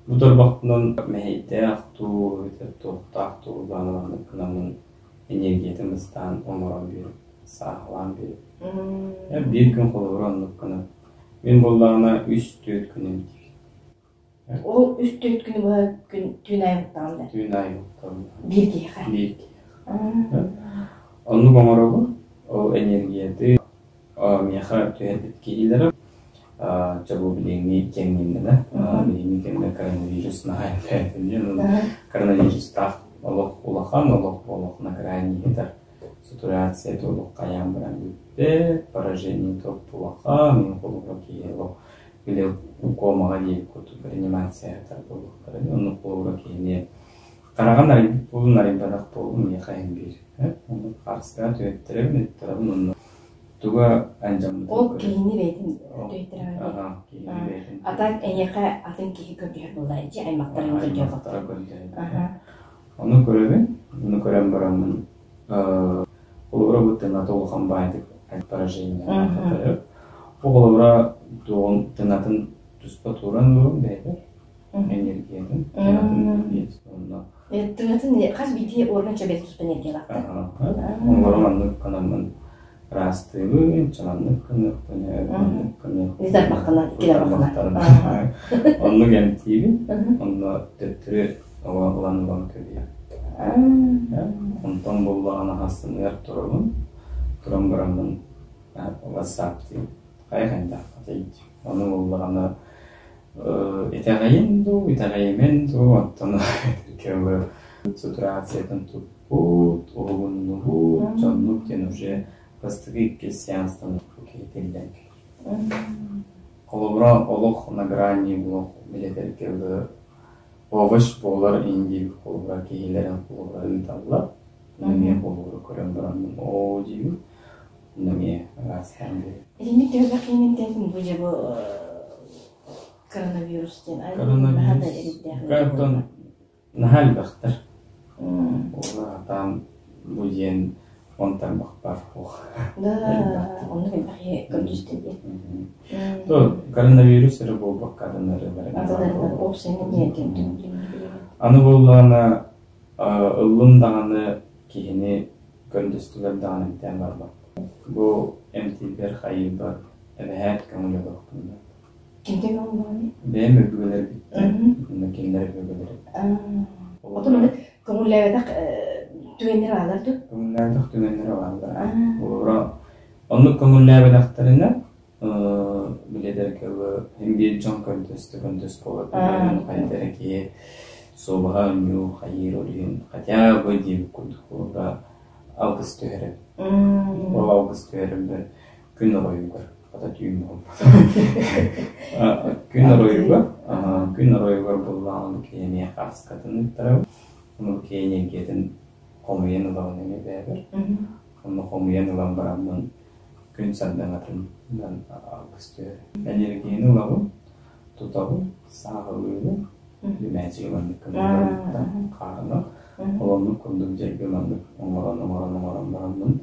Бу тарбахпынан мэһэйдээх туу, эбэтэр туохтаах туу улаанылааннык гынаммын энергиятын быстаан оҥорон биэрим, сааһылаан биэрим. Биир күн холобура оннук гынан. Мин буллаҕына үс-түөрт күн эмтиибин. Ол үс-түөрт күнү быһа күн түүн аайы уктаҕын да? Түүн аайы уктаҕын. Биир киһиэхэ? Биир киһиэхэ. Оннук оҥоробун. Ол энергияты миэхэ түһэрбит киһилэрэ чэ бу билиҥҥи кэмҥиннэнэ билиҥҥи кэмҥэ коронавирус наһаа элбээтин диэн коронавирустаах олох улахан олох олох на грани этэр сатурация олох хайаан баран бүппэт поражение топ улахан мин холобура киһи олох били комаҕа диэбит курдук реанимация буолуохтара оннук холобура киһини хараҕын арыйбыт буолун арыйбатах буолун миэхэ иһин биир оннук харыстаан түһэттэрэбин ыттарабын онно туга андьаммытын Ол киһини бэйэтин түһэттэрэҕин А так эйиэхэ атын киһи көрдөһөр буолла дьи аймахтарын көрдөһөр Ону көрөбүн, ону көрөн бараммын холобура бу тыҥата улахан баайдык поражение Бу холобура туоҕун тыҥатын туспа тууран ылабын бэйэбэр энергиятын тыҥатын онно Тыҥатын хас биирдии орган чөбөт туспа энергиялаахтар. Оҥорон маннык гынаммын ыраастыыбын, чаманнык гыныахпын, маннык гыныахпын. Тарбахтана, Оннук эмтиибин, онно төттөрү ылан ылан көбүйэм. Онтон буллаҕына хассыныгар турабын, туран бараммын WhatsApp-тыыбын. Хайа хайдаххытый? Ону буллаҕына итэҕэйин дуу, итэҕэйимэн дуу, оттон сатурациятын туппут, уһугуннубут, дьоннук диэн уже бастакы иккис сеанстан киһитиллэн кэлэр. Холобура, олох на грани олох билэтэргэ овощ буолар индии холобура киһилэрин холобура ыыталлар. Эмиэ холобура көрөн баран оо диибин. Эмиэ араастаан биэрэр. Итинник төһө киинин бу дьэ бу коронавирус диэн Коронавирус. Наһаа элбэхтэр. Ол бу диэн онтон бахпар ох. Да, оннук элбэх көрдүстэ диэн. То коронавирус эрэ буолбакка атын ырыалар. Атын уопсайынан диэн Аны буоллаҕына ыллын даҕаны киһини көрдөстүлэр даҕаны эмтээн барбат. Бу эмтиирбэр хайыырбар эбэһээт көҥүл ылыахпын да. Кимтэн көҥүл Бэйэм өбүгэлэрбиттэн, уонна кинилэр өбүгэлэрэ. Отон аны көҥүллээбэтэх түгэннэр бааллар дуо? Көҥүллээбэтэх түгэннэр бааллар. Олоро оннук көҥүллээбэтэхтэринэ билэтэргэ һин биир дьон көрдөстө көрдөс буолар хайда эрэ киһи суобаһа оонньуу хайыыр ол иһин хотя бы диэбит курдук холобура алгыс түһэрэр. Ол алгыс түһэрэрбэр күн оройугар. Хата түүн буолбат. Күн оройугар, күн оройугар буоллаҕына бу киһи эмиэ хааскатын ыыттарабын. Ону бу киһи энергиятын хомуйан ылабын эмиэ бэйэбэр. Онно хомуйан ылан бараммын күн сардаҥатынан алгыс түһэр. Энергияны ылабын, тутабын, сааһылыыбын, Мээчиги маннык гынан хаарынан, ол оннук курдук дьэргэ маннык оҥорон оҥорон оҥорон бараммын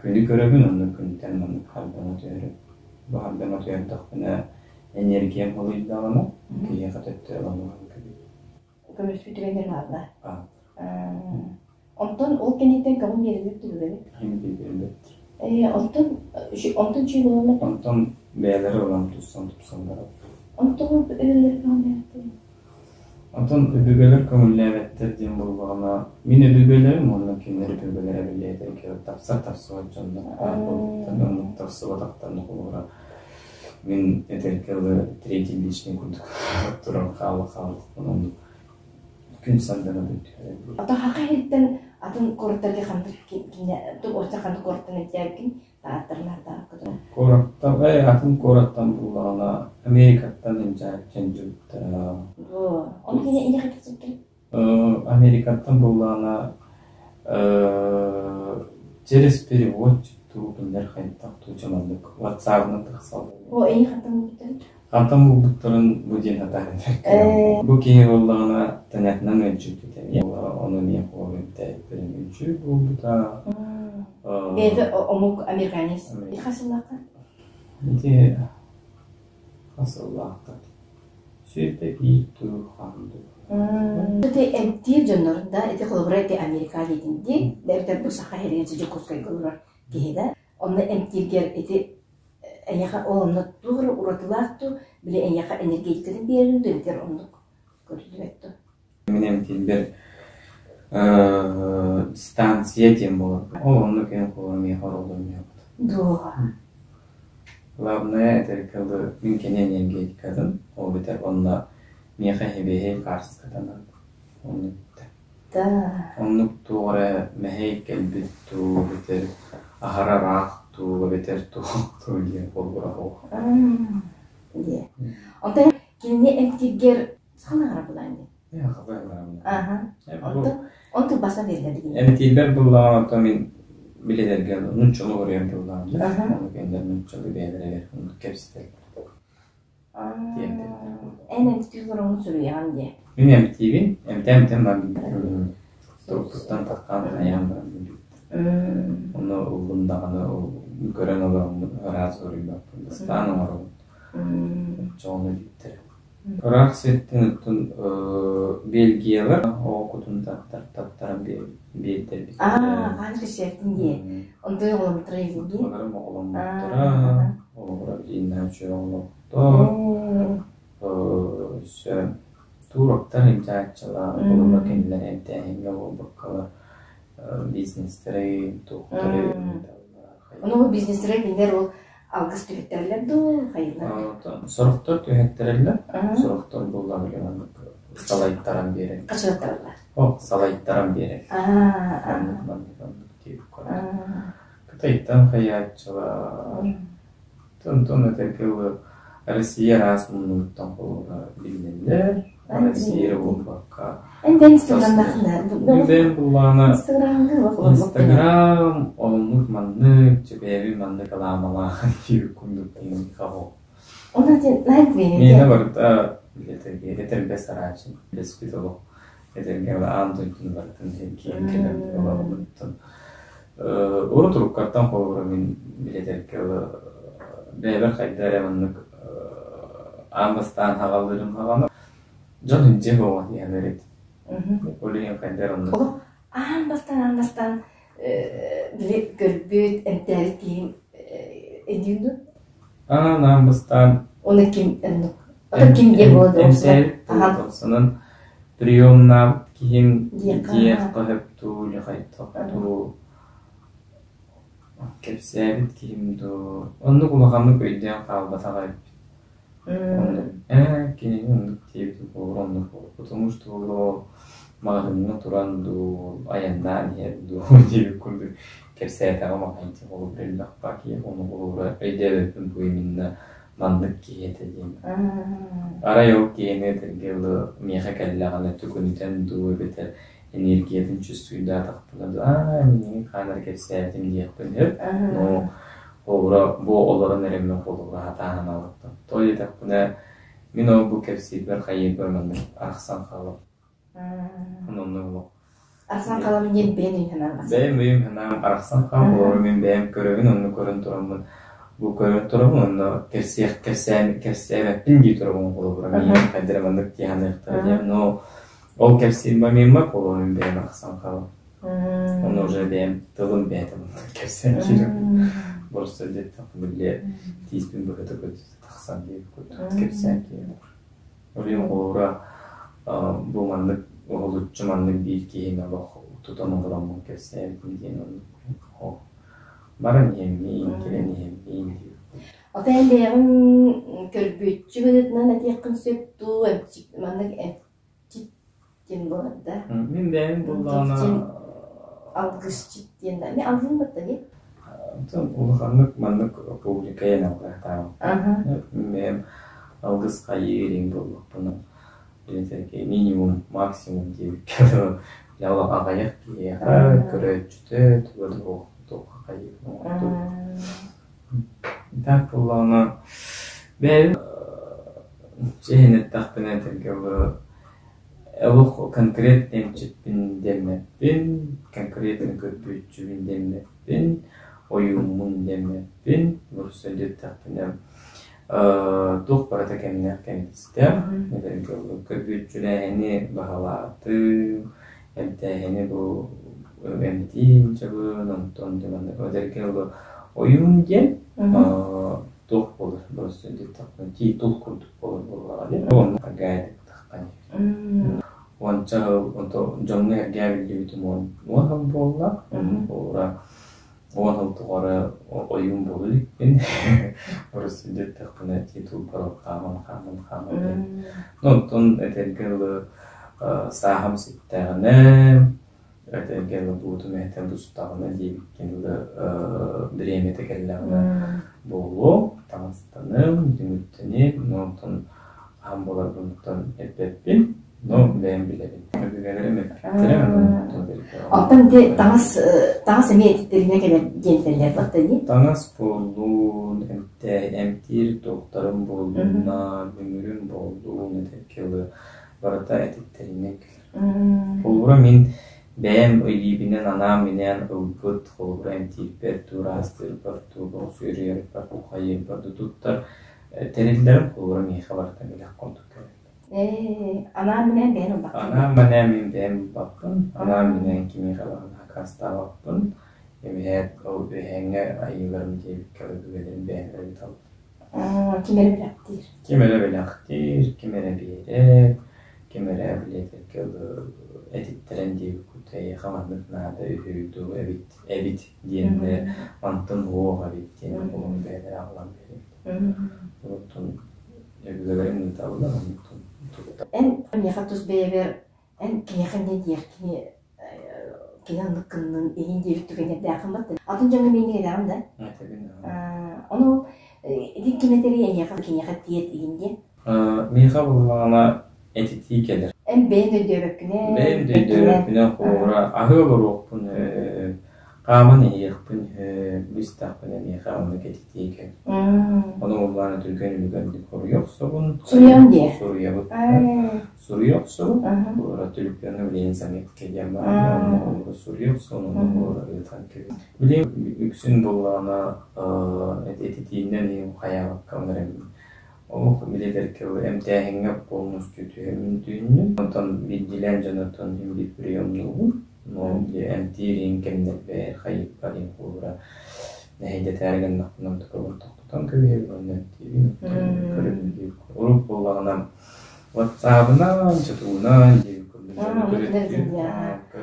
күнү көрөбүн, онно күнтэн маннык хардаҥа түһэрим. Бу хардаҥа түһэрдэхпинэ энергиям халыйдаҕына, киһиэхэ төттөрү ылан ылан кэбиһэбин. Көмүспүт түгэннэр бааллар. Онтон ол кэнниттэн көҥүл биэрэллэр түбүгэбит. Биэрэллэр. Онтон онтон чүй буолаллар. Онтон бэйэлэрэ ылан туссан тупсан бараллар. Онтон өбүгэлэр көҥүллээбэттэр. Онтон өбүгэлэр көҥүллээбэттэр диэн буоллаҕына, мин өбүгэлэрим уонна кинилэр өбүгэлэрэ биллиэтэргэ тапсар тапсыбат дьоннор баар буолбуттар. Оннук тапсыбатахтарына холобура мин этэргэ дылы третий личный курдук туран хаала хаалбыппын оннук күн сардаҥа бүттүһэр. Ото хака иһиттэн атын куораттарга ханнык кине орта ханнык куораттан эмтээбиккин тааттарын ардааркытын. Куораттан атын куораттан буллаҕына Америкаттан эмчээччэн дьыбыттара. Ону кине ине хатыцыттар? Америкаттан буллаҕына через переводчик туу кинилэр хайдах туу маннык WhatsApp-ынан тахсаллар. О, эйи хантан булбуттарын? Хантан булбуттарын бу диэн сатаан этэр. Бу киһи буоллаҕына тэнэтинэн ыалдьыбыт эмиэ. Ону эмиэ холобур эмтээбиппин үчүгэй буолбута. Бэйэтэ омук американец. Хас сыллаахха? Ити хас сыллаахха? Сүүрбэ биир туу хаан дуу. Ити эмтиир дьоннорун да, ити холобура ити Америка диэтин дии, эбэтэр бу Саха сиригэр Дьокуускайга олорор киһи да, онно эмтииргэр ити эйиэхэ ол онно туох эрэ уратылаах дуу, били эйиэхэ энергетикатын биэрэрин дуу, эбэтэр оннук көрүллүбэт дуу? Мин эмтиирбэр дистанция диэн буолар. Ол оннук эн холобура миэхэ оролдонуохпут. Дуо? Главное этэргэ дылы мин кини энергетикатын, ол эбэтэр онно миэхэ эһэбиэһэй хаарыскатанан оннук этэ. Да. Оннук туох эрэ мэһэй кэлбит дуу, эбэтэр аһара ыраах дуу, эбэтэр туох дуу диэн холобура суох. Диэ. Онтон кинини эмтииргэр сахалаара булаан дии. Аха. Онтон онтун баса берилер дигин. Эмтиирбэр буллаҕын оттон мин билэлэргэ нууччалыы оруйан тыллаан ону кинилэр нууччалыы бэйэлэригэр оннук кэпсэтэллэр. Эн эмтиир олороҥҥун суруйаҕын диэ. Мин эмтиибин, эмтээн-эмтээн баран турукпуттан таххан хайаан баран билбиттэр. Ону ыллым даҕаны көрөн олороммун ыраас суруйбаппын, бастаан оҥоробун. Оччоҕуна бүттэр. Ыраах сиртэн оттон Бельгиялар оҕо кутун таттаран биэрдэрбит. Аа, хаан кэсиэптин дии. Онтон оҕоломмуттара дии. Олорум оҕоломмуттара, олоҕура билииннааччы оҕолохтор. Өссө туроктар илдьааччылар, холобура кинилэр эмтээһиҥҥэ буолбаккалар бизнестэрин, туохтары Ону ол бизнестэрэ кинилэр ол алгыс түһэттэрэллэр дуу, хайыылар? Сорохтор түһэттэрэллэр, сорохтор буоллаҕына били маннык салайтаран биэрэр. Хачыраттараллар. О, салайтаран биэрэр. Маннык маннык маннык диэбит курдук. Кытайтан хайааччылар, Тон этэргэ дылы Россия араас муннугуттан холобура биллэллэр. Россия буолбакка. Эн бэйэҥ Инстаграмнааххын да? Мин бэйэм буллаҕына Инстаграмҥа Инстаграм оннук маннык, чэбээбин маннык алаамалаах диир курдук хаҕо. Онон наһаа Миэнэ барыта этэргэ этэрбэс араачын билэспит олох этэргэ аан дойдуну барытын киэн кэлэн олоҕуттан урут уруккаттан холобура мин билэтэргэ бэйэбэр хайда эрэ маннык аан бастаан хаҕаллыырым хаҕана дьон илдьэ буола диэн эрит ол иһин хайда эрэ оннук Олох аан бастаан аан бастаан били көрбүт, эмтээбит киһиҥ өйдүүн дуо? Аан аан бастаан Оны ким оннук? Ото ким диэ буола дуо? Эмтээбит буолуохсунан приемнаабыт киһим диэх көһөптуу или хайдах дуу кэпсээбит киһим дуу оннук улаханнык өйдөөн хаалбатах эбиппит. Ээ кинини оннук диэбитим буолуо оннук буолуо потому что ол маҕаһыыҥҥа туран дуу айаннаан иһэр дуу диэбит курдук. Кэпсээтэҕим аҕай дии холобур элбэх баар киһи ону холобура өйдөөбөппүн бу именно маннык киһи этэ диэн. Арай ол киһини этэргэ дылы миэхэ кэллэҕинэ түгүнүтэн дуу эбэтэр энергиятын чувствуйдаатахпына дуу аа минигин хаан эрэ кэпсээтим диэхпин сөп. Но холобура бу олорон эрэммин холобура сатаан аналыттан. Тоҕо диэтэхпинэ мин ол бу кэпсиирбэр хайыырбар маннык арахсан хаалабын. Онно олох Арахсан хаалабын диэн бэйэм өйүм санаам арахсан. Бэйэм өйүм санаам арахсан хаал, олору мин бэйэм көрөбүн, онно көрөн тураммын бу көрөн турабын, онно кэпсиэх кэпсээн кэпсээбэппин дии турабын холобура миигин хайдах эрэ маннык дии саныахтара диэн, но ол кэпсиир момеммар холобура мин бэйэм арахсан хаалабын. Ону уже бэйэм тылым бэйэтэ маннык кэпсээн киирэбин. Просто диэтэхпинэ били тииспин быһыта көтүтэ тахсан диэбит курдук кэпсээн киирэр. Олин холобура бу маннык уһулуччу маннык биир киһини олох тутан олороммун кэпсээбитим диэн оннук баран иһэммиин, кэлэн иһэммиин диир. Ата эн бэйэҕин көрбүөччү быһыытынан этиэххин сөп дуу, маннык эмчит диэн буолар да? Мин бэйэм буоллаҕына алгысчыт диэн да. Мин алгыым батта дии. Оттон улаханнык маннык публика эн алгыһатаабаппын. Бэйэм алгыс хайыы ириҥ буоллахпына билэтэргэ минимум максимум диэбиккэ дылы олох аҕыйах киһиэхэ көрөөччүтэ туга да суох туохха хайыы оҥордум. Так буоллаҕына бэйэм чиһин эттэхпинэ этэргэ дылы Олох конкретно эмчиппин дэммэппин, конкретно көрбүөччүбүн дэммэппин, ойууммун дэммэппин, бурса диэтэхпинэ туох барыта кэмнээх кэмтистээх. Эдэргэ көрбүөччүлээһини баһылаатым, эмтээһини бу эмтиин дьабын, онтон маннык эдэргэ ойуун диэн туох буолар просто диэтэхпинэ титул курдук буолар буоллаҕа дии. Онно Уонча сыл ото дьоҥҥо эргээ биллибитим 10 сыл буолла. Ура 10 сыл тухары ойуун буола иликпин. Орус диэтэхпинэ титулбар хааман хааман хааман Ну онтон этэргэ дылы сааһым ситтэҕинэ этэргэ дылы буутум эһэтэ бустаҕына диэбиккин дылы бириэмэтэ кэллэҕинэ буолуо таҥастаным, түмүктэниим, онтон хаһан буоларбын эппэппин, но бэйэм билэбин. Өбүгэлэрим эппиттэрэ, Оттон ити таҥас таҥас эмиэ этиттэринэ кэлэр диэн этэллэр батта дии? Таҥас буоллун, эмтиир туохтарым буоллунна, дүҥүрүм буоллун, этэргэ дылы барыта этиттэринэн кэлэр. Холобура мин бэйэм илиибинэн анаан-минээн ылбыт, холобура эмтиирбэр, туораастыырбар, тугу сүөрүйэрбэр, ухайыырбар да туттар тэриллэрим холобура миэхэ барыта бэлэх курдук кэлэллэр. Анаан-минээн бэйэн ылбаккын? Анаан-минээн мин бэйэм ылбаппын, анаан-минээн кимиэхэ даҕаны аккаастаабаппын. Эбэһээт ол үөһээҥҥэ айыыларым диэбиккэ өбүгэлэрим бэйэлэрэ ыыталлар. Ким эрэ бэлэхтиир. Ким эрэ бэлэхтиир, ким эрэ биэрэр, ким эрэ билиэтэргэ этиттэрэн диэбиккут эйиэхэ маннык наада үһү дуу эбит эбит диэннэр мантан уох эбит диэн олом бэйэлэрэ аҕалан биэрэбит. Оттон өбүгэлэрим ыыталлар, онтон туттар. Эн миэхэ тус бэйэбэр эн киниэхэ эмиэ диэр кини кини оннук гыннын иһин диэбит түгэннэрдээххин баттын. Атын дьоҥҥо миинник этэҕин да? Этэбин. Ону ити ким этэрий эйиэхэ киниэхэ тиэт иһин диэн? Миэхэ буоллаҕына этитии кэлэр. Эн бэйэҥ өйдөөбөккүнэ? Бэйэм да өйдөөбөппүнэ холобура аһыы олоруохпун хааман иһиэхпин бистэхпинэ миэхэ оннук этитии кэлэр. Ону буоллаҕына түргэн үлүгэрдик хоруйа охсобун. Суруйаҕын дии? Суруйабыт. Суруйа охсобун. Холобура түлүпүөҥҥэ билигин заметка диэн баар. Онно холобура суруйа охсон, онно холобура ыытан кэбиһэбин. Билигин үксүн буоллаҕына этитиинэн иһин хайаабакка эрэммин Олох билэтэргэ эмтээһиҥҥэ полностью түһэммин түүннүм. Онтон биирдиилээн дьонуттан иһин биир приемнуубун. Но эмтиир иһин кэмнэрбэр, хайыппар иһин холобура нэһэйдэтээри гыннахпына онтукабын тохтотон кэбиһэбин уонна эмтиибин, көрөбүн диир. Урут буоллаҕына ватсабынан, чатуунан диир курдук дьону көрөр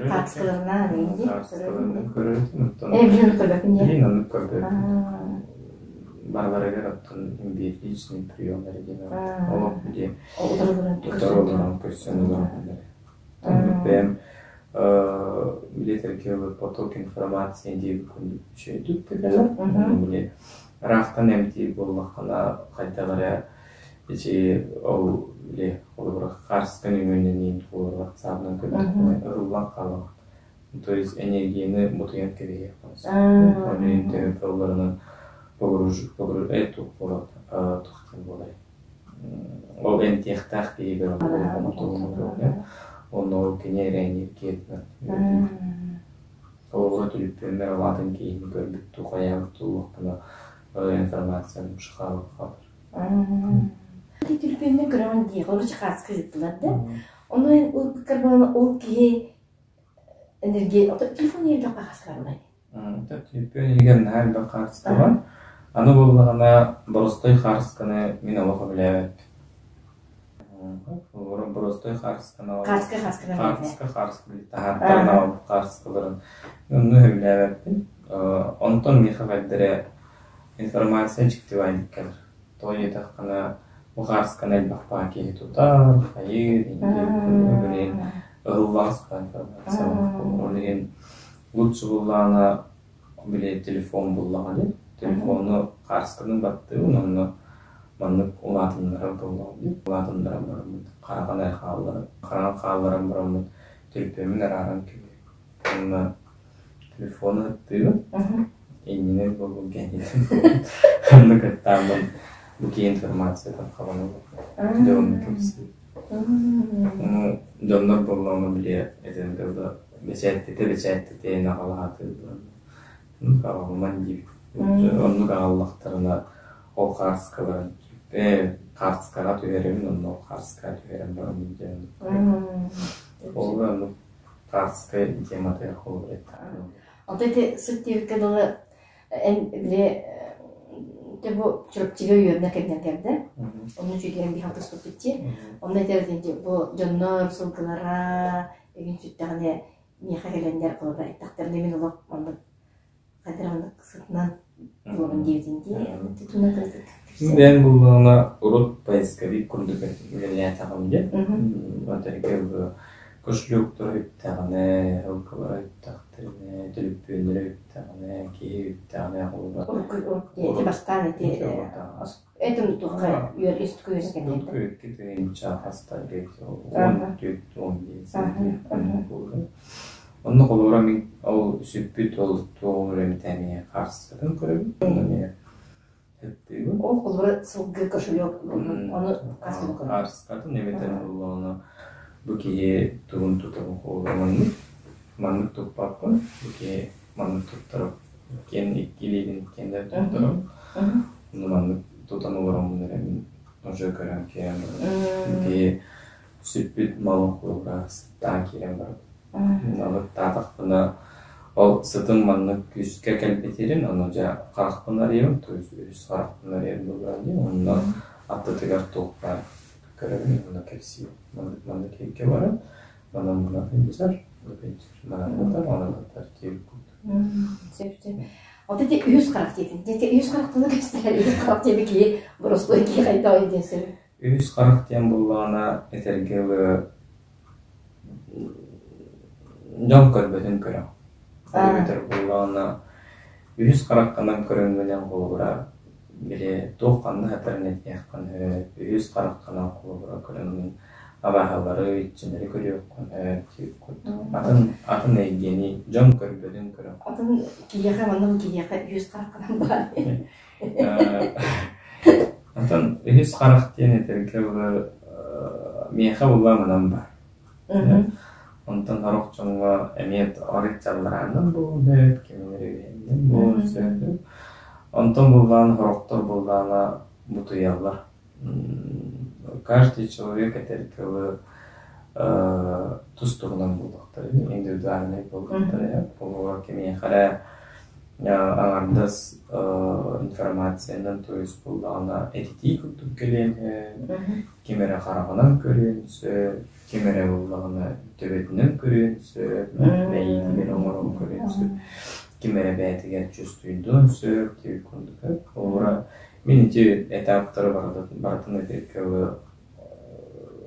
Хаартыскаларынан Хаартыскаларынан көрөр этим. Оттон билин көрбөппүн диye. Билин оннук көрбөппүн. Барыларыгар оттон личный прием эрэ диэн олох диye утары олорон көрсөн олорон бэйэм. Билетэргэ поток информации диэбит курдук үчүгэйдик да кэлэр. Ону били ыраахтан эмтиир буоллаххына хайдах эрэ ити ол били холобура хаарыскан үҥүөннэниин холобура ватсабынан көрдөххүнэ ыһыллан хаалаҕын. То есть энергияны бутуйан кэбиһиэххин сөп. Ону иһин төһө кыалларынан погруж погруж туох буолар туох диэн буоларый Ол эмтиэхтээх киһи Онно ол кини эрээньиргиэтинэн үөрдүү. Олоҕо түлүппүөммэр улаатан киһини көрбүт дуу, хайаабыт дуу информацияны хаалан хаалар. Түлүпүөннэн көрөҕүн дии, короче хааска ыыттылар да. Ону эн ылбыккар буолан ол киһи энергия телефон элбэх хаска барбай. Түлүпүөн иһигэр наһаа элбэх хаартыска бар. Аны буоллаҕына боростуой хаартысканы мин олох өбүлээбэппин. Боростуой хаартысканы Хаартыска хаартысканан хаартыска хаартыска таһаартаран аҕалбыт хаартыскаларын онну өбүлээбэппин. Онтон миэхэ хайда эрэ информация дьиктибайдык кэлэр. Тоҕо диэтэххинэ бу хаартысканы элбэх баҕа киһи тутар, хайыыр, инники ыһыллаҕас информация. Ол иһин Лучше буоллаҕына били телефон буллаҕа дии. Телефону хаарысканан баттыыбын онно маннык улаатыннарар буоллаҕым дии. Улаатыннаран бараммын хараҕын эрэ хаалларан хараҕын хаалларан бараммын төлөпүөммүн арааран кэбиһэбин. Уонна телефону ыттыыбын. Иннинэн буолбун кэннинэн буолбун. Оннук ыттааммын бу киһи информациятын хабан ылабын. Дьэ оннук кэпсиибин. Ону дьоннор буоллаҕына били этэн да бэчээттэтэ бэчээттэтэ аҕалаатыыллар. Аҕалыман диибит. Оннук аҕаллахтарына ол хаарыскаларын хаарыскаҕа түһэрэбин, онно ол хаарыскаҕа түһэрэн бараммын диэн Ол оннук хаарыска тематыгар холобур эттэххинэ. Онто ити сыт диэбиккэ дылы эн били те бу Чурапчыга үөрэнэ кэмнэр кэлдэ. Онно үчүгэйдик биһи алтыспыппыт дии. Онно этэр бу дьоннор сылгылара игин сүттэҕинэ миэхэ кэлэннэр холобура эттэхтэринэ мин олох оннук хайдах оннук сытынан буолабын диэбитин дии. Тутуна кыратык Бэйэм буллаҕына урут поисковик курдук үлэлээтэҕим дии. Отельгэ кошелектара үттэҕинэ, һылкалара үттэхтэринэ, төлөпүөннэрэ үттэҕинэ, киһи үттэҕинэ холобура Ити бастаан ити этим туохха үөр истку үөскэннэрдэ. Икки тыһыынча хаста 14, 15 Онно холобура мин ол сүппүт ол туоҕум эмтэниэ хаарсытын көрөбүн. Онно эмиэ Өттүүгүн. Ол холобура сылгы кошелек ону хас да Хаарыскатын эбэтэр буоллаҕына бу киһи тугун тутабын холобура маннык маннык туппаппын бу киһи маннык туттарып иккиэн икки илиибин иккиэн да туттарабын ону маннык тутан олороммун эрэ мин уже көрөн киирэн барабын бу киһи сүппүт малын холобура сыттаан киирэн барабын Алыктаатахпына ол сытым маннык күүскэ кэлбитирин, ону дьэ харахпын арыйабын, то есть үһүс харахпын арыйар буоллаҕа дии, онно аттытыгар туох баар көрөбүн, онно кэпсиибин. Маннык маннык иһиккэ баран, манан манан сылдьар, манан батар, манан батар диэбит курдук. Сөп сөп. Вот эти үһүс харах диэтин. Дьэ үһүс харахтаны кэпсэтэр үһүс харах диэби киһи боростуой киһи хайдах өйдүөн сөбүй? Үһүс харах диэн буоллаҕына этэргэ дылы Дьон көрбөтүн көрөҕүн. Ол эбэтэр буоллаҕына үһүс хараххынан көрөҥҥүнэн холобура били туох ханна сытарын этиэххин сөп, үһүс хараххынан холобура көрөҥҥүн абааһылары, иччилэри көрүөххүн сөп диэбит курдук. Атын атын эйгэни дьон көрбөтүн көрөҕүн. Атын киһиэхэ манна бу киһиэхэ үһүс хараххынан баар. Атын үһүс харах диэн этэргэ дылы миэхэ буолла манан баар. Онтон сорох дьоҥҥо эмиэ арыт-дьалларааннан буолуон сөп, кимин эрэ үһүннэн буолуон сөп. Онтон буоллаҕына сорохтор буоллаҕына бутуйаллар. Каждый человек этэргэ дылы тус-туһунан буолуохтара индивидуальнай буолуохтара. Холобура кимиэхэ эрэ аҥардас информациянан то есть буоллаҕына этитии курдук кэлиэн сөп, ким эрэ хараҕынан көрүөн сөп, ким эрэ буоллаҕына төбөтүнэн көрүөн сөп, мэйиитигэр оҥорон көрүөн сөп, ким эрэ бэйэтигэр чувствуйдуон сөп диэбит курдук. Холобура, мин ити этаптары барытын этэргэ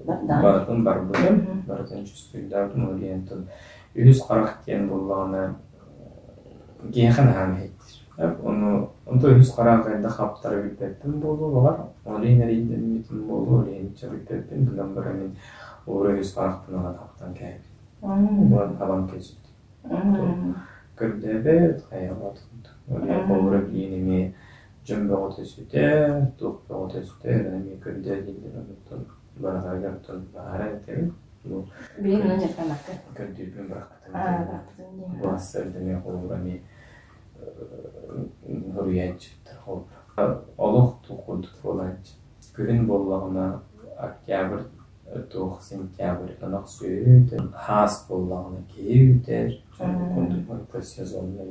барытын барбытым, барытын чувствуйдаабытым, ол иһин. Үһүс харах диэн буоллаҕына киһиэхэ наһаа мэһэйдиир. Ону онто үһүс харах хайдах хаптара билбэппин буолуо баҕар, ол иһин эрэйдэммитим буолуо, ол иһин чэ билбэппин гынан баран мин уора үһүс харахпын ылан хаптан кээбит. Ылан хабан кэбиспит. Көрдөөбөт, хайаҕа Ол иһин холобура билигин эмиэ дьон бөҕөтө сүтэр, туох бөҕөтө сүтэр, эмиэ көрдөө дииллэр онтон барарыгар оттон баара этэбин. Билигин онон дьарыктаммакка. Көрдүүрбүн бырахпытым. Аа, бырахпытым диэн. Буһассар эмиэ холобура эмиэ суруйааччыттар холобура. Олох туох курдук буолааччы. Күһүн буоллаҕына октябрь туох сентябрь ынах сүөһү үтэр, хаас буоллаҕына киһи үтэр, курдук сезоннай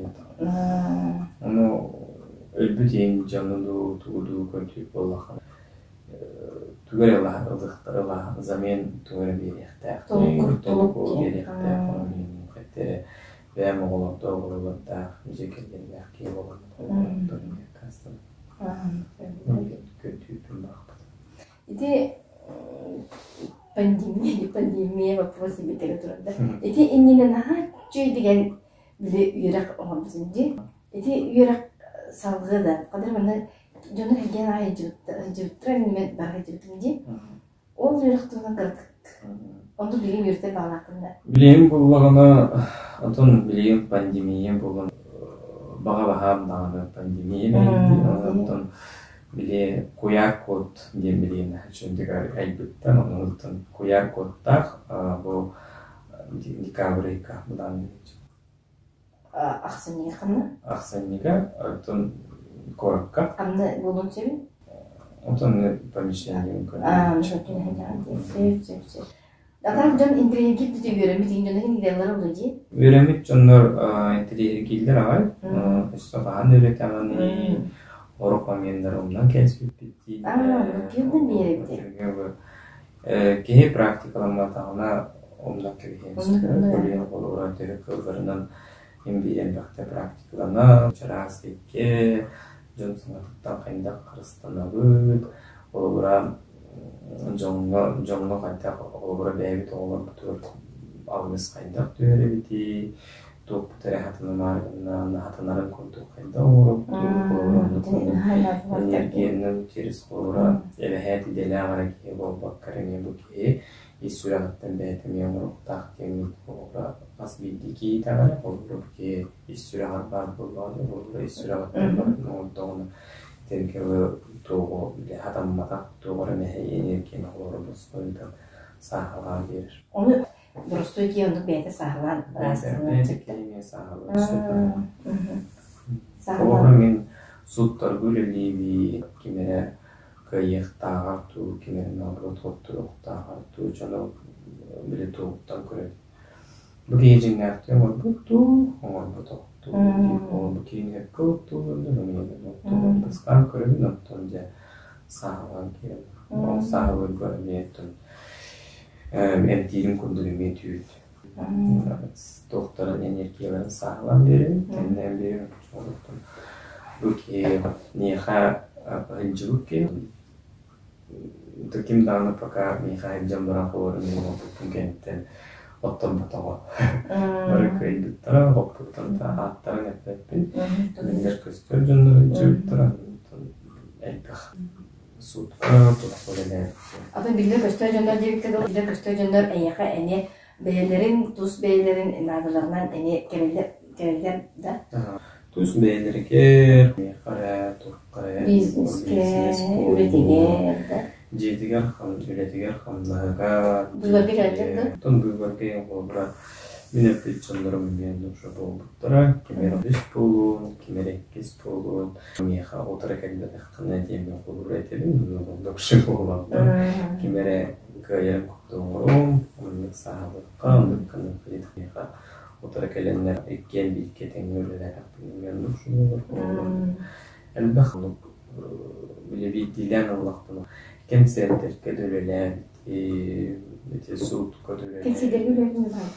Ону өлбүт иһин дьону дуу, тугу дуу көрдүүр буоллаххына тугу эрэ ылыахтара взамен тугу эрэ биэриэхтээх толук биэриэхтээх эрэ бэйэм оҕолордоох оҕолордоох дьиэ кэргэннээх киһи буолан көрдүүрбүн баҕарбытым. Ити пандемия, пандемия вопрос эбитэ турар да. Ити иннинэ наһаа үчүгэй деген били үөрэх оҥорбутун дии. Ити үөрэх салгыы да, хадыр манна дьону кэргэн аайы сылдьыбыттара мен бара сылдьыбытым дии. Ол үөрэх туһунан кыратык. Онту билигин үөрэтэр баҕалаахпын да. Билигин буоллаҕына, отон билигин пандемия буолан баҕа баһаам даҕаны пандемия онтон били куйаар код диэн билигин үчүгэйдик айбыттар онон куйаар кодтаах бу декабрь ыйга былаан Ахсынньыга ханна? Ахсынньыга, оттон куоракка. Ханна буолуон сөбүй? Отон помещение Аа, сөп, сөп, сөп. Атах дьон интириэһиргиир бүтэ үөрэммит иһин дьоно иһин олу дии. Үөрэммит дьоннор интириэһиргииллэр аҕай. Өссө хаһан үөрэтэҕиний, орох моменнары умнан кэлсибиппит дии. Аа, кимден биэрэбит? Киһи практикаламматаҕына умнан кэбиһиэн сөп. Билигин холобура төһө кыалларынан имбиир элбэхтэ практикаланан, чараас эйгэ, дьон саҥатыттан хайдах харыстанабыт, холобура дьоҥҥо дьоҥҥо хайдах холобура бэйэбит оҕолорбутугар алгыс хайдах түһэр эбитий, туохпут эрэ хатанымаары гынна, хатанарын курдук хайдах оҥоробутуй, холобура оннук энергиянан через холобура эбэһээт идэлээх эрэ киһи буолбакка эмиэ бу киһи ис сүрэҕиттэн бэйэтэ эмиэ оҥоруохтаах диэн холобура хас биирдии киһи итэҕэлэ холобура бу киһи ис сүрэҕэр баар буоллаҕына холобура ис сүрэҕиттэн барытын оҥордоҕуна тэнкэ туоҕу хатамматах туох эрэ мэһэй энергияны холобура босхо ыытан сааһылаан биэрэр. Ону боростуой киһи оннук бэйэтэ сааһылаан ыраастыылаан Бэйэтэ сааһылаан Холобура мин сууттарга үлэлиибин, ким эрэ кыайыахтааҕар дуу, ким эрэ наоборот хотторуохтааҕар дуу дьону били туоһуттан көрөбүн. Бу киһи дьиҥнээхтик оҥорбут дуу, оҥорботох дуу, бу киһини сөпкө оттууллар, миэнэ бастаан көрөбүн, оттон дьэ сааһылаан киирэн, ол сааһылыырга эмиэ оттон эмтиирим курдук эмиэ түүл туохтарын энергияларын сааһылаан биэрэбин, тэннээн биэрэбин. Бу киһи миэхэ сылдьыбыт киһи ким даҕаны пока миэхэ сылдьан баран холуорун оҥорбуппун кэнниттэн отторботоҕо. Бары кыайбыттара, хоппуттара ааттарын эппэппин. Биллэр көстөр дьоннор сылдьыбыттара. Элбэх Сутка тутта үлэлээбит. Атын биллэр-көстөр дьоннор диэбиккэ дылы, биллэр-көстөр дьоннор эйиэхэ эмиэ бэйэлэрин, тус бэйэлэрин наадаларынан эмиэ кэлэллэр, кэлэллэр да? Тус бэйэлэригэр, миэхэ эрэ, туохха эрэ, Бизнескэ, бизнес үлэтигэр да? Дьиэтигэр, үлэтигэр хамнаһыгар, Быыбарга кэлэллэр да? Оттон быыбарга холобура мин эппит дьоннорум эмиэ уже буолбуттара. Ким эрэ үс буолуон, ким эрэ иккис буолуон. Миэхэ утары кэлбэтэххинэ диэммин холобура этэбин, оннук буолаллар. Ким эрэ кыайарын курдук оҥоруом, оннук сааһылыкка, оннук гыныахха миэхэ утары кэлэннэр иккиэн бииргэ тэҥҥэ үлэлээтэхпинэ оннук буолар. Элбэх оннук били биирдиилээн ыллахпына кэнсиэрдэргэ да үлэлээбитим, ити суутка да үлэлээбитим. Кэнсиэрдэргэ үлэлээбитиҥ баар?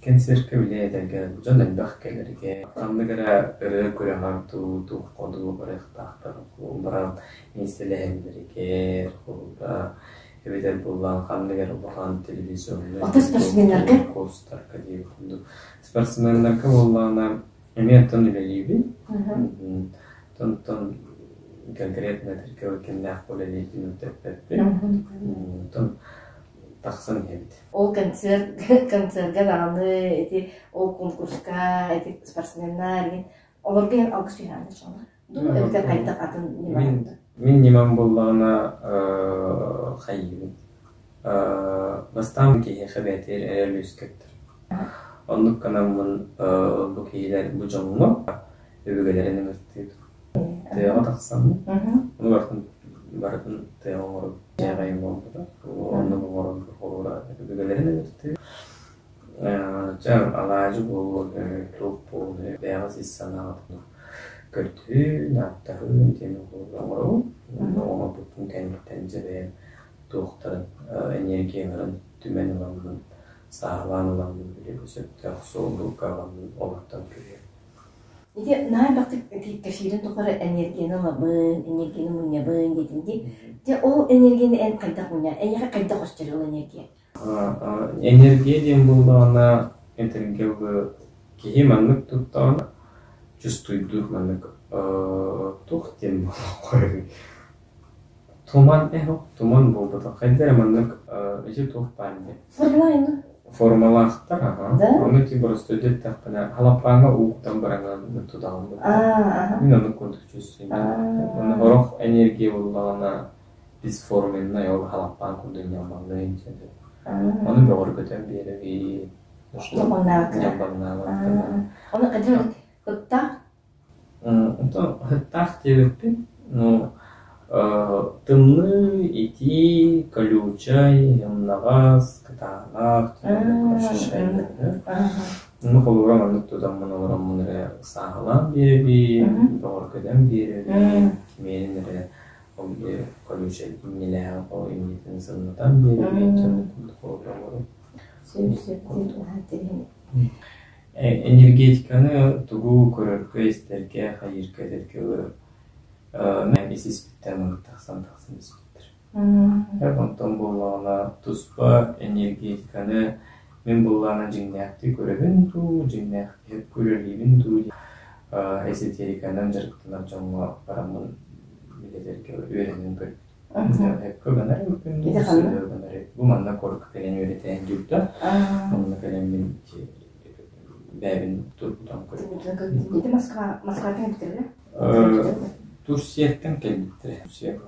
Кэнсиэркэ үлэ этэргэ дьон элбэх кэлэргэ, ханнык эрэ ырыа күрэҕэр дуу, туохха дуу барыахтаахтар, баран миэстэлэһэллэригэр, холобура, Эбэтэр буоллаан ханнык эрэ улахан телевизионнай Ото спортсменнарга? конкурстарга диэбит курдук. Спортсменнарга буоллаҕына эмиэ оттон үлэлиибин. Оттон конкретно этэргэ кимнээх үлэлиирбин эппэппин. Оттон тахсан иһэбит. Ол концерт концерга даҕаны ити ол конкурска ити спортсменнар олорго алгыс түһээн дьоҥҥо. Дуу эбэтэр хайдах атын Мин мин ньымам буоллаҕына хайыыбын. Бастаан киһиэхэ бэйэтигэр эрэл үөскэттэр. Оннук гынаммын бу киһилэр бу дьоҥҥо өбүгэлэрин ыҥыртыыр. Тыаҕа тахсаммын, ону барытын барытын тыаҕа оҥорон дьиэҕэйим буолбута. Оннук оҥорон холобура өбүгэлэрин ыҥыртыыр. Чэ, алаадьы буолуо, туох буолуо, бэйэҕэ сис санааҕытын көрдүүн, ааттаһыын диэн оҥоробун. Онно оҥорбуппун кэнниттэн дьэ бэйэм туохтарын, энергияларын түмэн ыламмын, сааһылаан ыламмын били сөптөөх суоллуурга ыламмын олортон күрүөм. Ити наһаа элбэхтик кэпсиирин тухары энергияны ылабын, энергияны мунньабын диэтин дии. Дьэ ол энергияны эн хайдах мунньа, эйиэхэ хайдах көстөр ол энергия? Энергия диэн буоллаҕына, этэргэ дылы, киһи маннык туттаҕына, чувствуйдуур маннык туох диэн буолуоххой туман туман буолбатах хайда эрэ маннык ити туох баар диэн Формалаах формалаахтар аха Да? ону ити боростуойду эттэхпинэ халаппааҥҥа ууктан бараҥҥа тутаҕын мин оннук курдук чувствуйдум Онно сорох энергия буоллаҕына бесформеннай ол халаппаан курдук ньамбаҥныыр Ону бөҕөргөтөн биэрэбин. Ньамбаҥнаабакка. Ньамбаҥнаабакка. Ону хадьы ыттаах? Онтон ыттаах диэбиппин, ну тымныы, итии, колючай, ымнаҕас, кытаанах Ну, холобура маннык тутаммын олороммун эрэ сааһылаан биэрэбин, бөҕөргөтөн биэрэбин, кимиэнин эрэ ол колючай иннилээҕи ол иннитин сымнатан биэрэбин, холобура Энергетиканы тугу көрөргө, истэргэ, хайыырга этэргэ ис-испиттэн тахсан тахсан испиттэр. Онтон буоллаҕына туспа энергетиканы мин буоллаҕына дьиҥнээхтии көрөбүн дуу, дьиҥнээхтии көрөлүүбүн дуу диэн эзотериканан дьарыктанар дьоҥҥо бараммын билэтэргэ үөрэнэн көрбүтүм. Эппэ гынар эбиппин дуу, сыыһа гынар эбит. Бу манна куоракка кэлэн үөрэтээйин диэбитэ. Онно кэлэн мин бэйэбин тургутан көрбүтүм. Ити Москва, Москваттан кэлбиттэрэ? Турцияттан кэлбиттэрэ. Турция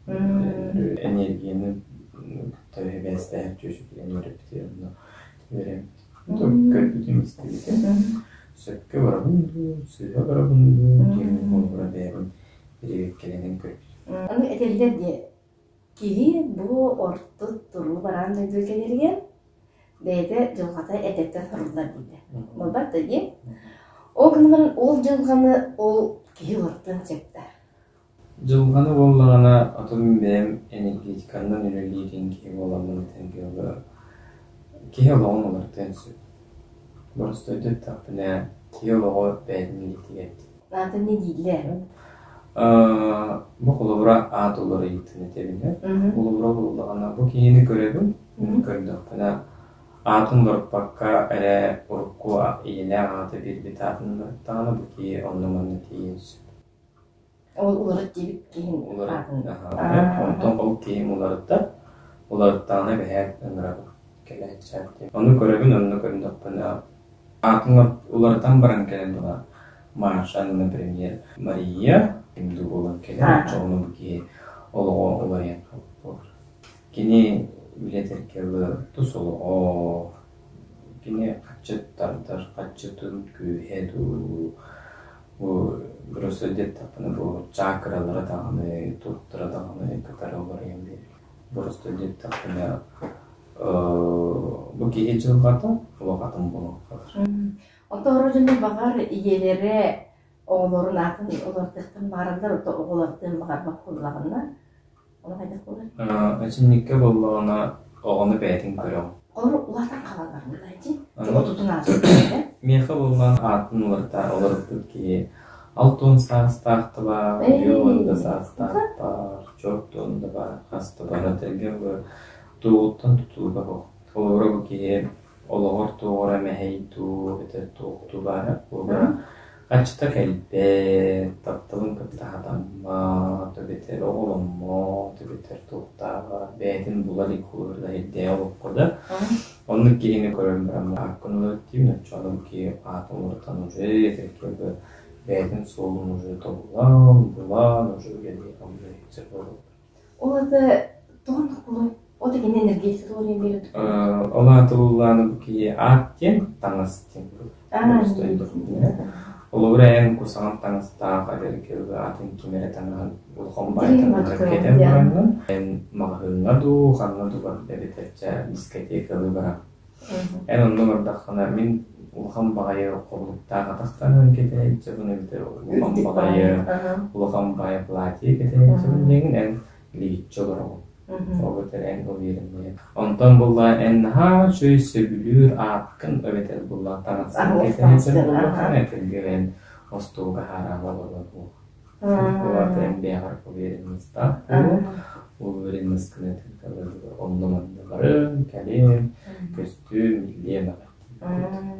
Энергияны кытта эбээстэһэр чүөчүкүлэн үөрэппитэ онно үөрэммит. Көрбүтүм истибитим. Сөпкө барабын дуу, сыыһа барабын дуу диэн холобура бэйэбин бирибиккэлэнэн көрбүтүм. Аны этэллэр дии, киһи бу орто туруу бараан дойду кэлэригэр бэйэтэ дьылҕата эрдэттэн суруллар дииллэр. Буолбат да дии. Ол гынан баран ол дьылҕаны ол киһи уларытыан сөп да. Дьылҕаны буоллаҕына, атын бэйэм энергетиканнан үлэлиирин киһи буоламмын этэн киһи олоҕун уларытыан сөп. Боростуойду эттэхпинэ, киһи олоҕо бэйэтин илиитигэр Аата не дииллэр? Бу холобура аат уларыйыытын этэбин ээ. Холобура буоллаҕына, бу киһини көрөбүн, көрдөхпүнэ аатын уларыппакка эрэ урукку ийэлээх аҕата биэрбит аатын уларыттаҕына, бу киһи онно-манна тиийиэн сөп. Ол уларыт диэбит киһин аатын. Онтон ол киһим уларытар, уларыттаҕына эбэһээт ыҥырабын кэлээччи диэн. Ону көрөбүн, онно көрдөхпүнэ аатын уларытан баран кэлэн тула Маша, например, Мария ким дуу буолан кэлэр, оччоҕуна бу киһи олоҕо уларыйан буолар. Кини үлэтэргэ тус олоҕо, кини хаччы тардар, хаччытын күүһэ дуу, бу просто диэтэхпинэ бу чакралара даҕаны, туохтара даҕаны кытары уларыйан биэрэр. Просто диэтэхпинэ бу киһи дьылҕата олох атын буолан хаалар. Онтон оҕо дьоно баҕар ийэлэрэ оҕолорун аатын уларытыахтарын баҕараллар, ото оҕолортон баҕарбат буоллаҕына, ону хайдах буолар? Итинниккэ буоллаҕына оҕону бэйэтин көрөҕүн. Олор улаатан хаалаллар буоллар дии. Отутун ааспыт Миэхэ буоллаҕына аатын уларыта уларыппыт киһи 60 саастаах да баар, 50 да саастаах баар, 40 да баар, хас да баар этэргэ туоҕуттан тутулуга суох. Холобура бу киһи олоҕор туох эрэ мэһэй дуу, эбэтэр туох дуу баара, холобура хаччыта кэлбэт, тапталын кытта хатаммат, эбэтэр оҕоломмот, эбэтэр туохтааҕа бэйэтин була илик холобура ирдээх олоххо да оннук киһини көрөн баран ааккын ылар диибин, оччоҕуна бу киһи аатын уларытан уже этэргэ бэйэтин суолун уже тобулан, булан уже үлэлии хамныы сылдьар буолар. Ол это тоҕо оннук Ол кини энергетика туһунан биэрэ Ол аата буллааны бу киһи аат диэн, таҥас диэн Холобура эн кусаҕан таҥастаах эдэргэ атын ким эрэ таҥаһын улахан баай таҥаһын кэтэн бараҥҥын эн маҕаһыыҥҥа дуу, ханна дуу барда эбэтэр чэ дискотекалыы баран. Эн онно бардаххына мин улахан баҕайы хобулуктаах атах таҥаһын кэтэһээччибин эбэтэр улахан баҕайы улахан баҕайы платье кэтэһээччибин диэҥин эн лигиччи олороҕун. Ол эбэтэр эн увереннайын. Онтон булла эн наһаа үчүгэй сөбүлүүр ааккын эбэтэр булла таҥаскын кэтэһээччи буоллаххына этэргэр эн остуолга хаараама олорон уох. Ол эн бэйэҕэр уверенностаах буолуо. Уверенносткын этэргэ онно-манна барыҥ, кэлиэм, көстүөм, иллиэм аҕай.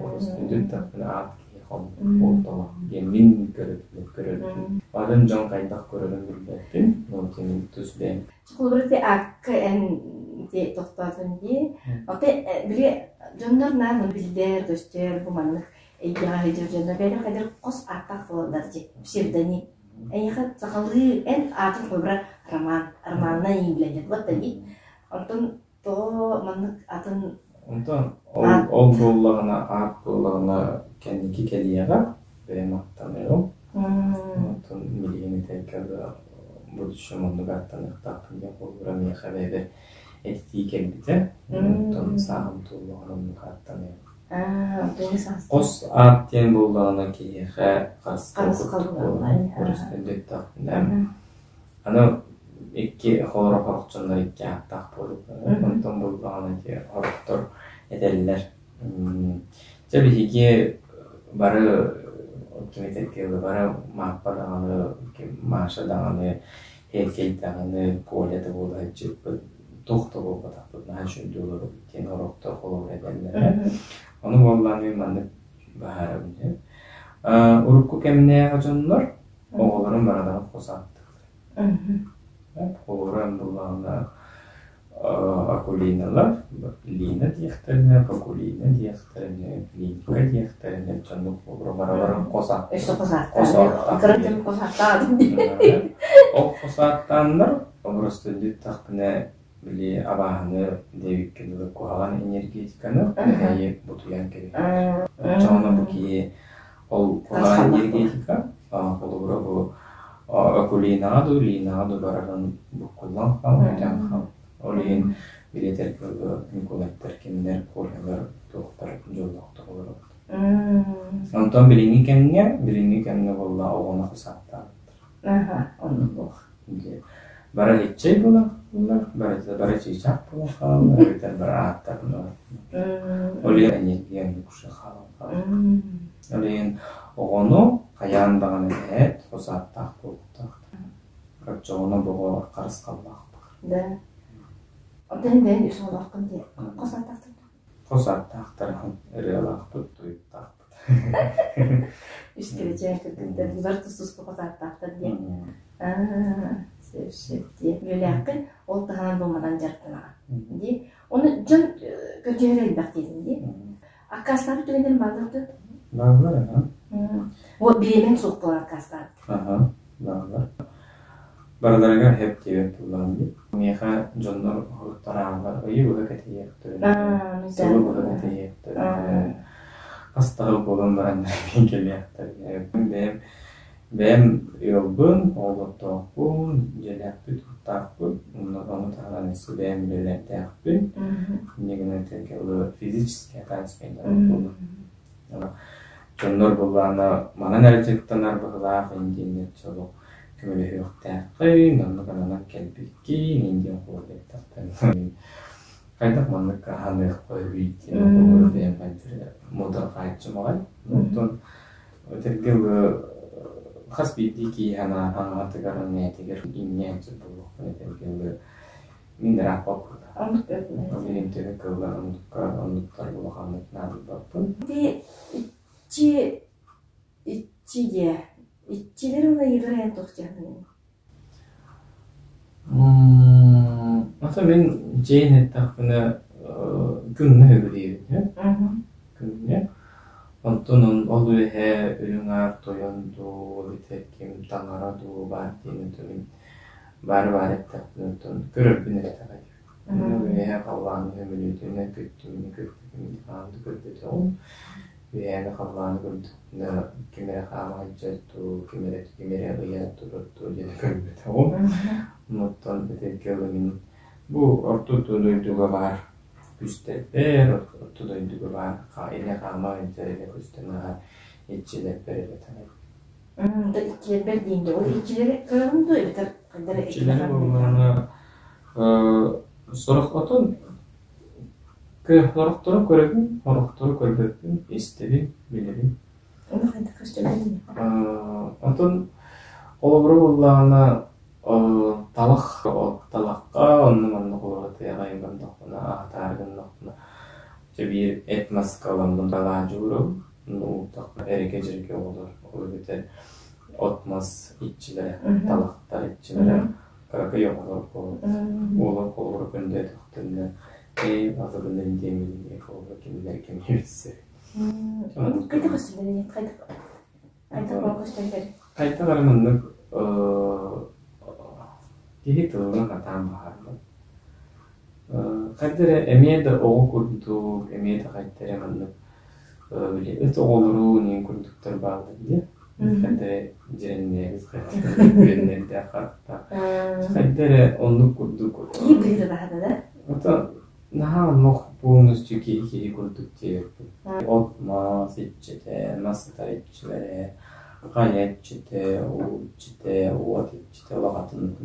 Олус күндү таххына аат Холтолох диэн мин көрөрбүн. Атын дьон хайдах көрөрүн билбэппин, ол мин тус бэйэм. Холобура ити аакка эн ити тохтоотун дии. Оте били дьоннор наар биллэр, көстөр бу маннык эйгэҕэ сылдьар дьоннор бэйэлэр хайдах хос ааттаах буолаллар дии, псевдоним. Эйиэхэ сахалыы эн аатын холобура Роман, Романынан иилэнэр вот да дии. Онтон Тоҕо маннык атын Онтон ол ол буоллаҕына аат буоллаҕына кэнники кэлиэҕэ бэйэм аттаныам. Онтон билигин этэргэ будущем оннук аттаныахтаахпын диэн холобура миэхэ бэйэбэр этитии кэлбитэ. Онтон сааһым туоллаҕына оннук аттаныам. Хос аат диэн буоллаҕына киһиэхэ харысхал курдук буолар. Өрөспүүбүлүкэтэхпинэ Аны икки холоро сорох дьоннор икки ааттаах буолаллар. Онтон буоллаҕына ити сорохтор этэллэр Дьэ биһиги бары ким этэргэ дылы бары Мааппа даҕаны, Маша даҕаны, Эркэй даҕаны, Коля да буола сылдьыбыппыт, туох да буолбатахпыт, наһаа үчүгэйдик олоробут диэн сорохтор холобур этэллэрэ. Ону буоллаҕына мин маннык быһаарабын диэн. Урукку кэмнээҕи дьоннор Оҕолорун барыларын хос ааттыыллар. Холобура буллаҕына Акулиналар, Лина диэхтэринэ, Бакулина диэхтэринэ, Линка диэхтэринэ дьоннук холобура барыларын хос Өссө хос ааттаан. Хос ааттаан. Ол хос ааттааннар, образцы диэтэхпинэ, били абааһыны диэбиккэ дылы куһаҕан энергетиканы эһэйи бутуйан кэбиһэр. Оччоҕуна бу киһи Ол куһаҕан энергетика, холобура бу Акулинаҕа дуу, Линаҕа дуу барарын буккуллан хаал, бүтэн хаал. Ол иһин билэтэргэ Николайдар кинилэр Колялар туохтар дьоллоохтор олоробут. Онтон билиҥҥи кэмҥэ, билиҥҥи кэмҥэ буолла оҕону хасааттаабыттар. Аха, оннук буолуох. Бары иччэй буолан хааллар, бары чыычаах буолан хааллар, эбэтэр бары ааттарын Ол иһин энергия оннук хаалан хаалар. Ол иһин оҕону хайаан даҕаны эһээт хос ааттаах буолуохтаах. Оччоҕуна боҕо харысхаллаах буолар. Да. Онтон бэйэн үс оҕолооххун дии. Хос ааттаахтар Хос ааттаахтар ырыалаахпыт, туйуктаахпыт. Үс кэрэчээн кыргыттар бары тус-туспа хос ааттаахтар диэн. Аа, сөп сөп дии. Үөлээххин ол таһынан бу манан дьарыктанаҕын дии. Ону дьон көрдьүһэр элбэх диэтин дии. Аккаастаабыт түгэннэрин бааллар дуо? Бааллар, аха. Вот бириэмэҥ суох буолан аккаастаабыт. Аха, бааллар. Барыларыгар хэп диэбэт буоллаҕым дии. Миэхэ дьоннор уһуктарааллар, ыйы быһа кэтэһиэхтэрин, сылы быһа кэтэһиэхтэрин, хас да буолан баран кэлиэхтэрин. Бэйэм бэйэм ыалбын, оҕолордоохпун, дьиэлээхпит, уоттаахпын, ону таһынан өссө бэйэм үлэлэрдээхпин. Инньэ гынан физически атаачмент буолла. Дьоннор буоллаҕына манан эрэ дьарыктанар быһыылаах индиэннэр чолу көмөлөһүөхтээххин, оннук ананан кэлбиккин, индиэн холобур хайдах маннык аһаныахпый диэн холобур бэйэм муодарҕааччым аҕай. Онтон этэргэ дылы. Хас биирдии киһи аҥаатыгар, аҥаатыгар иҥнээн сөп буолуохпун этэргэ мин ырааппаппын. Билим төһө кыллар оннукка оннуктар улаханнык наадыйбаппын. Ити иччи иччи диэ. Иччилэр улайыылар эн туох дьаһанын? Ата мин дьиэн эттэхпинэ күҥҥэ сөбүлүүбүн. Күҥҥэ. Онтон ол үөһэ үрүҥ аар тойон дуу, эбэтэр ким таҥара дуу баар диэн мин баары баар эттэхпинэ оттон көрөрбүн эттэҕэ Үөһэ халлааны көмүлүөтүнэ көттүмүнэ көрбүтүм хаан да көрбөтөҕүм. Үөһээни халлааны көрдөхпүнэ ким эрэ хаама сылдьар дуу, ким эрэ ким эрэ ыйан турар дуу диэн көрбөтөҕүм. Онтон этэргэ дылы мин бу орто дойдуга баар күстэрбэр, орто дойдуга баар илэ хаама сылдьар илэ көстөн ааһар иччилэрбэр эрэ таҥайбын. Иччилэрбэр диэн ол иччилэри көрөҕүн дуо эбэтэр хайдах эрэ Иччилэри буоллаҕына сорох отон сорохтору көрөбүн, сорохтору көрбөппүн, истэбин, билэбин. Отон холобура буоллаҕына талах талахха онно-манна холобура тыаҕа гыннахпына, аһатаары гыннахпына дьэ биир эт маска ыламмын алаадьы уурабын, уурдахпына эрэкэ-дьэрэкэ оҕолор ол эбэтэр от-мас иччилэрэ, талахтар иччилэрэ кыракый оҕолор буолан уолан холобура көндөөтөхтөрүнэ ээ атыбын диэммин холобура кинилэр кэмҥэ билсэр. Хайдах көстөллөр хайдах хайдах көстөллөр? Хайдах эрэ маннык киһи тылынан сатаан баһаарбат. Хайда эрэ эмиэ да оҕо курдук, эмиэ да хайда эрэ маннык били ыт оҕолорун иһин курдуктар бааллар дии. Хайда эрэ дьирэннээбит, хайда эрэ күөннэрдээх харахтаах. Хайда эрэ оннук курдук. Киһи быһыыта баһата да? Ото наһаа оннук полностью киһи-киһи курдук диэбиппин. От-мас иччитэ, мас сытар иччилэрэ, хайа иччитэ, уу иччитэ, уот иччитэ улаҕатын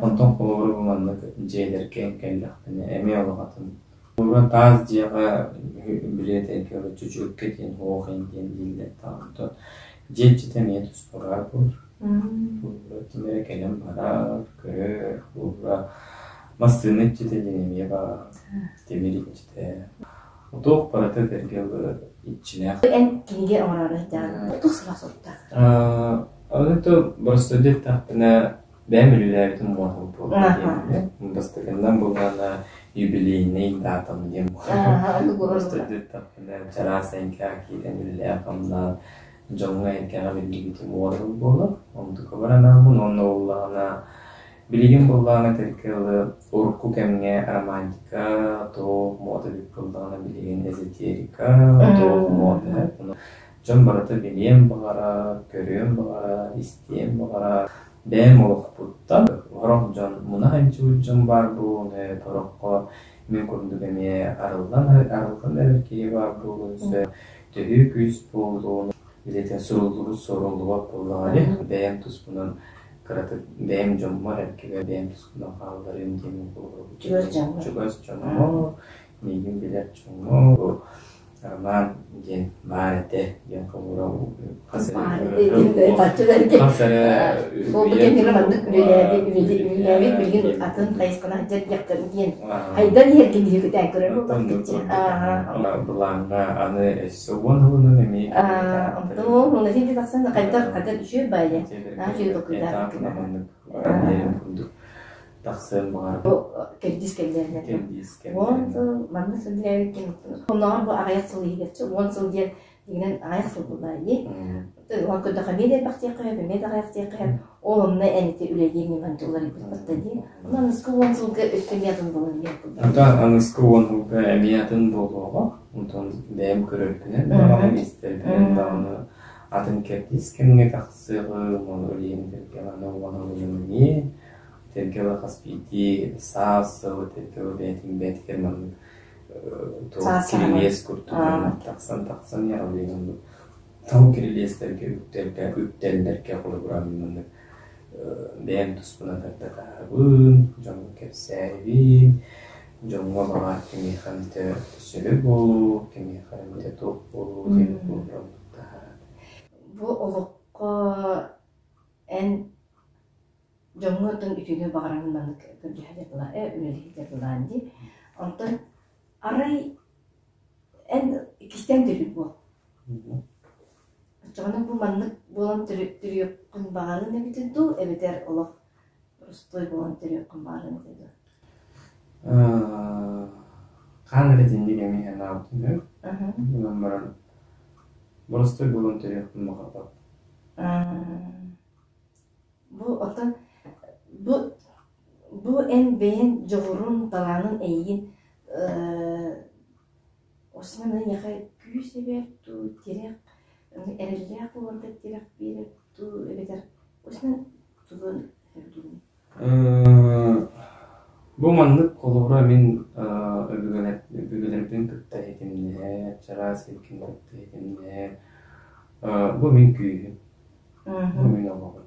Онтон холобура бу маннык дьиэлэргэ кэллэхпинэ эмиэ улаҕатын. Холобура таас дьиэҕэ билиэт чөчүөккэ диэн һуох ин диэн дииллэр даҕаны. Онтон дьиэ иччитэ эмиэ туспа буолар. Холобура ким эрэ кэлэн барар, көрөр, холобура массыына иччитэ диэн эмиэ баар, тимир иччитэ. Туох барыта этэргэ дылы иччилээх. Эн кинигэ оҥороору сылдьаҕын. Туох сылаас суруктаах? Аны то боростуой диэтэхпинэ бэйэм үлэлээбитим уон буолла диэн. Бастакыннан буоллаҕына юбилейный датам диэн буолла. Боростуой диэтэхпинэ чараас эҥкэҕэ киирэн үлэлээн-хамнаан дьоҥҥо эҥкэҕэ биллибитим 10 буолар. Онтукабар анааммын уонна буоллаҕына билигин буоллаҕына этэргэ дылы урукку кэмҥэ романтика туох муода эбит буоллаҕына билигин эзотерика туох муода дьон барыта билиэн баҕарар, көрүөн баҕарар, истиэн баҕарар. Бэйэм олохпуттан сорох дьон муна сылдьыбыт дьон баар буолуон сөп, сороххо мин курдук эмиэ арыллан арыллан эрэр киһи баар буолуон сөп, төһүү күүс буолуон билэтэ суруллубут суоруллубат буоллаҕа дии. Бэйэм туспунан кыратык бэйэм дьоммор эркибэ бэйэм туспунан хаалларыым диэн Чугас дьоҥҥор. Чугас дьоҥҥор, миигин билэр дьоҥҥор Роман диэн баар этэ диэн холобура хас эрэ хас эрэ Ол бу кэмҥэ маннык үлэлээбит үлэлээбит билигин атын хайысханан дьарыктан диэн хайдан иһэргин иһигитээ көрөр буоллахпыт Былааҥҥа аны өссө 10 сылынан эмиэ Онтон ол син тахсан хайдах хайдах үчүгэй баайа наһаа үчүгэй толкуйдаах курдук тахсыан баҕарбыт. Бу кэрдиис кэмнэринэн. Кэрдиис 10 сыл манна сылдьыбыт ким оннооҕор бу аҕыйах сыл иһигэр 10 сыл диэн дьиҥинэн аҕыйах сыл буолла дии. Уон көрдөххө эмиэ да элбэх диэххэ сөп, эмиэ да аҕыйах диэххэ сөп. Ол онно эн ити үлэлиир ньымаҥ уларыйбыт батта дии. Онон аныгыскы 10 сылга өссө эмиэ атын буолан иһиэх курдук. Онтон аныгыскы 10 сылга эмиэ атын буолуоҕа. Онтон бэйэм көрөрбүнэн даҕаны, истэрбинэн даҕаны атын кэрдиис кэмҥэ тахсыаҕым, ону үлэһин кэргэн аны уон сылынан эмиэ Тэлгэбэ хас биирдии саас сыл тэлгэбэ бэйэтин бэйэтигэр маннык Саас кирилиэс курдук тахсан тахсан иһэр оннук тыл кирилиэстэргэ үктэлгэ үктэллэргэ холобура маннык бэйэм туспунан тардатаабын дьоҥҥо кэпсээбин дьоҥҥо баҕар кимиэхэ эмитэ сөбө буолуо кимиэхэ эмитэ туох буолуо диэн Бу олох. Олоххо эн дьоҥҥо оттон үтүөнү баҕаран маннык көрдөһө дьарылаа э үлэлиһи дьарылаан дии. Онтон арай эн иккистээн төрүүр буол. Оччоҕуна бу маннык буолан төрүөххүн баҕарын эбитэ дуу, эбэтэр олох простой буолан төрүөххүн баҕарын этэ дуу? Хаан эрэ итинник эмиэ санаабытым үһү. Онон баран боростуой буолан төрүөхпүн баҕарбаппын. Бу оттон бу бу эн бэйэҥ дьоҕурун, талаанын эйигин Осман эйиэхэ күүс эбэр дуу, тирэх, эрэллээх буоларга тирэх биэрэр дуу эбэтэр Осман тугун сөбүлүүгүн? Бу маннык холобура мин өбүгэлэрбин кытта ситимнэһэр, чараас илкин кытта ситимнэһэр. Бу мин күүһүм, бу мин олоҕум.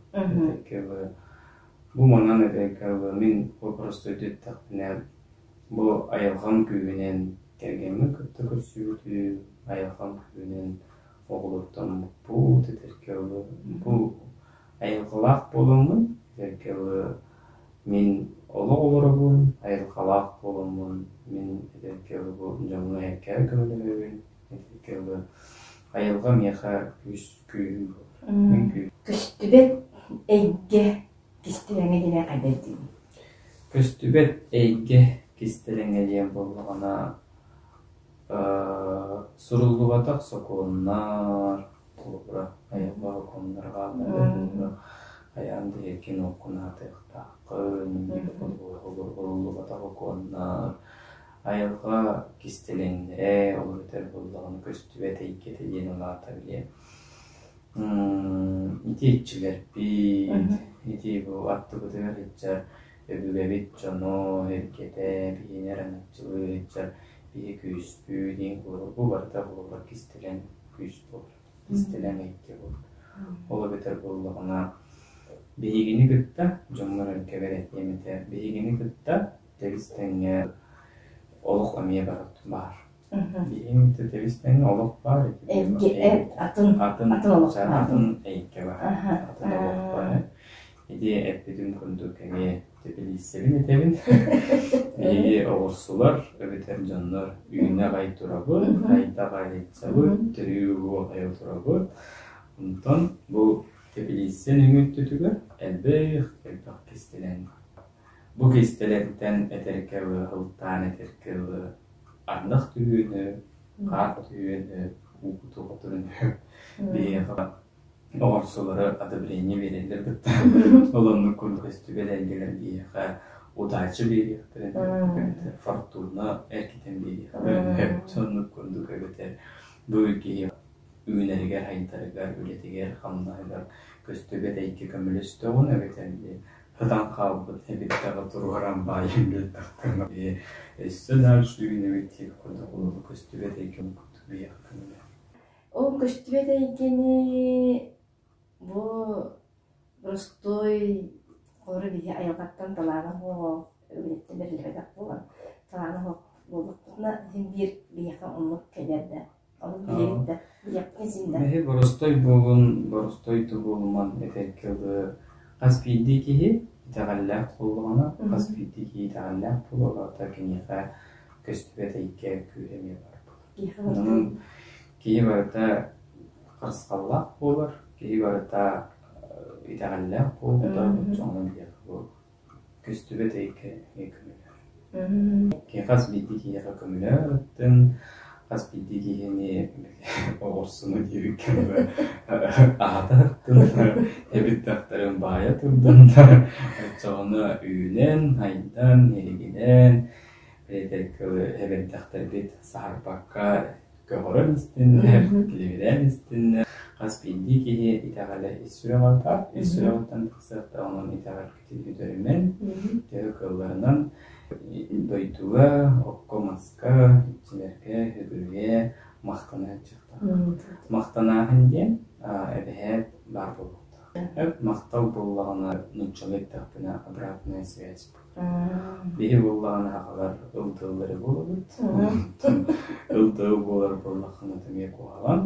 Бу манан этэргэ мин попросту эттэхпинэ Бу айылҕам күүһүнэн кэргэммин кытта көрсүбүтүм, айылҕам күүһүнэн оҕолортоммуппут, этэргэ дылы бу айылҕалаах буоламмын, этэргэ дылы мин олох олоробун, айылҕалаах буоламмын мин этэргэ дылы бу дьоҥҥо эһэккэ көмөлөһөбүн, этэргэ дылы айылҕа миэхэ күүс күүһүм буолар. Мин күүһүм. Көстүбэт эйгэ Кистэлэҥэ диэн хайдах диибин? Көстүбэт эйгэ кистэлэҥэ диэн буоллаҕына, суруллубатах сокуоннар, холобура, айылҕа сокуоннара хааллар, хайаан да эркин уоккун аһатыахтааххын, суруллубатах сокуоннар, айылҕа кистэлэҥнэрэ, ол эбэтэр буоллаҕына көстүбэт эйгэтэ диэн ол аата били Ити иччилэрбит, ити бу аттыбытыгар сылдьар өбүгэбит дьоно, эргэтэ, биһини араҥаччылыы сылдьар биһи күүспүт, бу барыта буолар кистэлэҥ күүс буолар, кистэлэҥ эйгэ буолар. Ол эбэтэр буоллаҕына биһигини кытта дьоммор эргэбэр этиэм этэ, биһигини кытта тэбис-тэҥҥэ олох эмиэ баар. Биһиги тэбис-тэҥҥэ олох баар Атын атын атын олох баар. Атын эйгэ баар. Атын олох баар. Ити эппитим курдук эмиэ тэпилииссэбин этэбин. Биһиги оҕурсулар эбэтэр дьоннор үүнэ аҕай турабыт, хайда аҕай төрүү аҕай турабыт. Онтон бу тэпилииссэ нөҥүө өттүтүгэр элбэх элбэх кистэлэҥ бар. Бу кистэлэҥтэн этэргэ ылтаан этэргэ ардах түһүөнү, хаар түһүөнү, уу кутуохтарын биһиэхэ оҕурсулары одобрение биэрэллэр кытта ол оннук курдук көстүбэт эйгэлэр биһиэхэ удача биэриэхтэрин эбэтэр фортуна эргитэн биэриэхтэрин соннук курдук эбэтэр бу киһи үүнэригэр, айдарыгар, үлэтигэр, хамнаһыгар көстүбэт эйгэ көмөлөстөҕүн эбэтэр Ытан хаалбыт эбиттэҕэ туруоран баайан биэрдэхтэринэ өссө дальше үүнэбит диэки курдук олоҕу көстүбэт эйгэм курдук биһиэхэ көмөлөһөр. Ол көстүбэт эйгэни бу простой холобура биһи айылҕаттан талаана суох үлэттэн бэриллибэтэх буолан талаана суох буоллахпытына син биир биһиэхэ оннук кэлэр да Ону билэбит да, билиэхпин син да. Биһи боростой буолун, боростой да буолуман этэргэ дылы хас биирдии киһи итэҕэллээх буоллаҕына, хас биирдии киһи итэҕэллээх буолуоҕа, киниэхэ көстүбэт эйгэ күүһэ эмиэ баар буолар. Онон киһи барыта харысхаллаах буолар, киһи барыта итэҕэллээх буолбута, оччоҕуна биһиэхэ бу көстүбэт эйгэ эмиэ көмөлөһөр. Киһи хас биирдии киһиэхэ көмөлөһөр хас биирдии киһини оҕурсуну диэбиккэ аһатар эбиттэхтэрин баайа турдуннар оччоҕуна үүнэн, айдан, иһигинэн эбэрдэхтэрбит саһарбакка көҕөрөн истиннэр, килибирээн истиннэр. Хас биирдии киһи итэҕэлэ ис сүрэҕэр баар, ис сүрэҕиттэн тахсыахтаах, онон итэҕэлгитин үтөрүмэн, төһө кыалларынан дойдуга, окко-маска, иччилэргэ, үгүрүгэ махтана сылдьыахтаах. Махтанааһын диэн эбэһээт баар буолуохтаах. Махтал буоллаҕына, нууччалыы эттэхпинэ, обратная связь Биһи буоллаҕына аҕалар ыл-тыллары буолабыт. Ыл-тыл буолар буоллаххына эмиэ куһаҕан.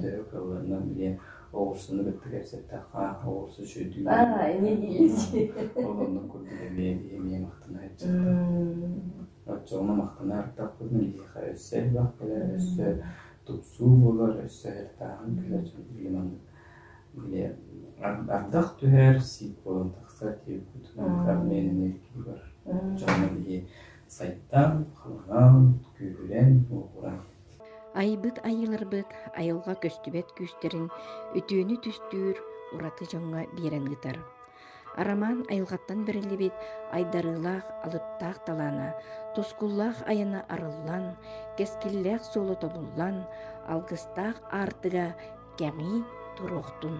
Төһө кыалларынан били Оҕурсуну кытта кэпсэттэххэ, оҕурсу үчүгэйдик Аа, эмиэ дииллэр. Ол оннук курдук эмиэ эмиэ махтана сылдьыбыта. Оччоҕуна махтана ардахпытына биһиэхэ өссө элбэх кэлэр, өссө тупсуу буолар, өссө ыһыктааһын кэлэр дьон били маннык били ардах түһэр, сиик буолан тахсар диэбиппит обмен энергии барар. Оччоҕуна биһи сайдан, халаҥан, күүһүрэн, уоҕуран Айбыт айыыларбыт айылҕа көстүбэт күүстэрин үтүөнү түстүүр ураты дьоҥҥо биэрэн ыытар. Арамаан айылҕаттан бэриллибит айдарыылаах, алыптаах талаана, тускуллаах айана арыллан, кэскиллээх суола тобуллан, алгыстаах аартыга кэҥии туруохтун.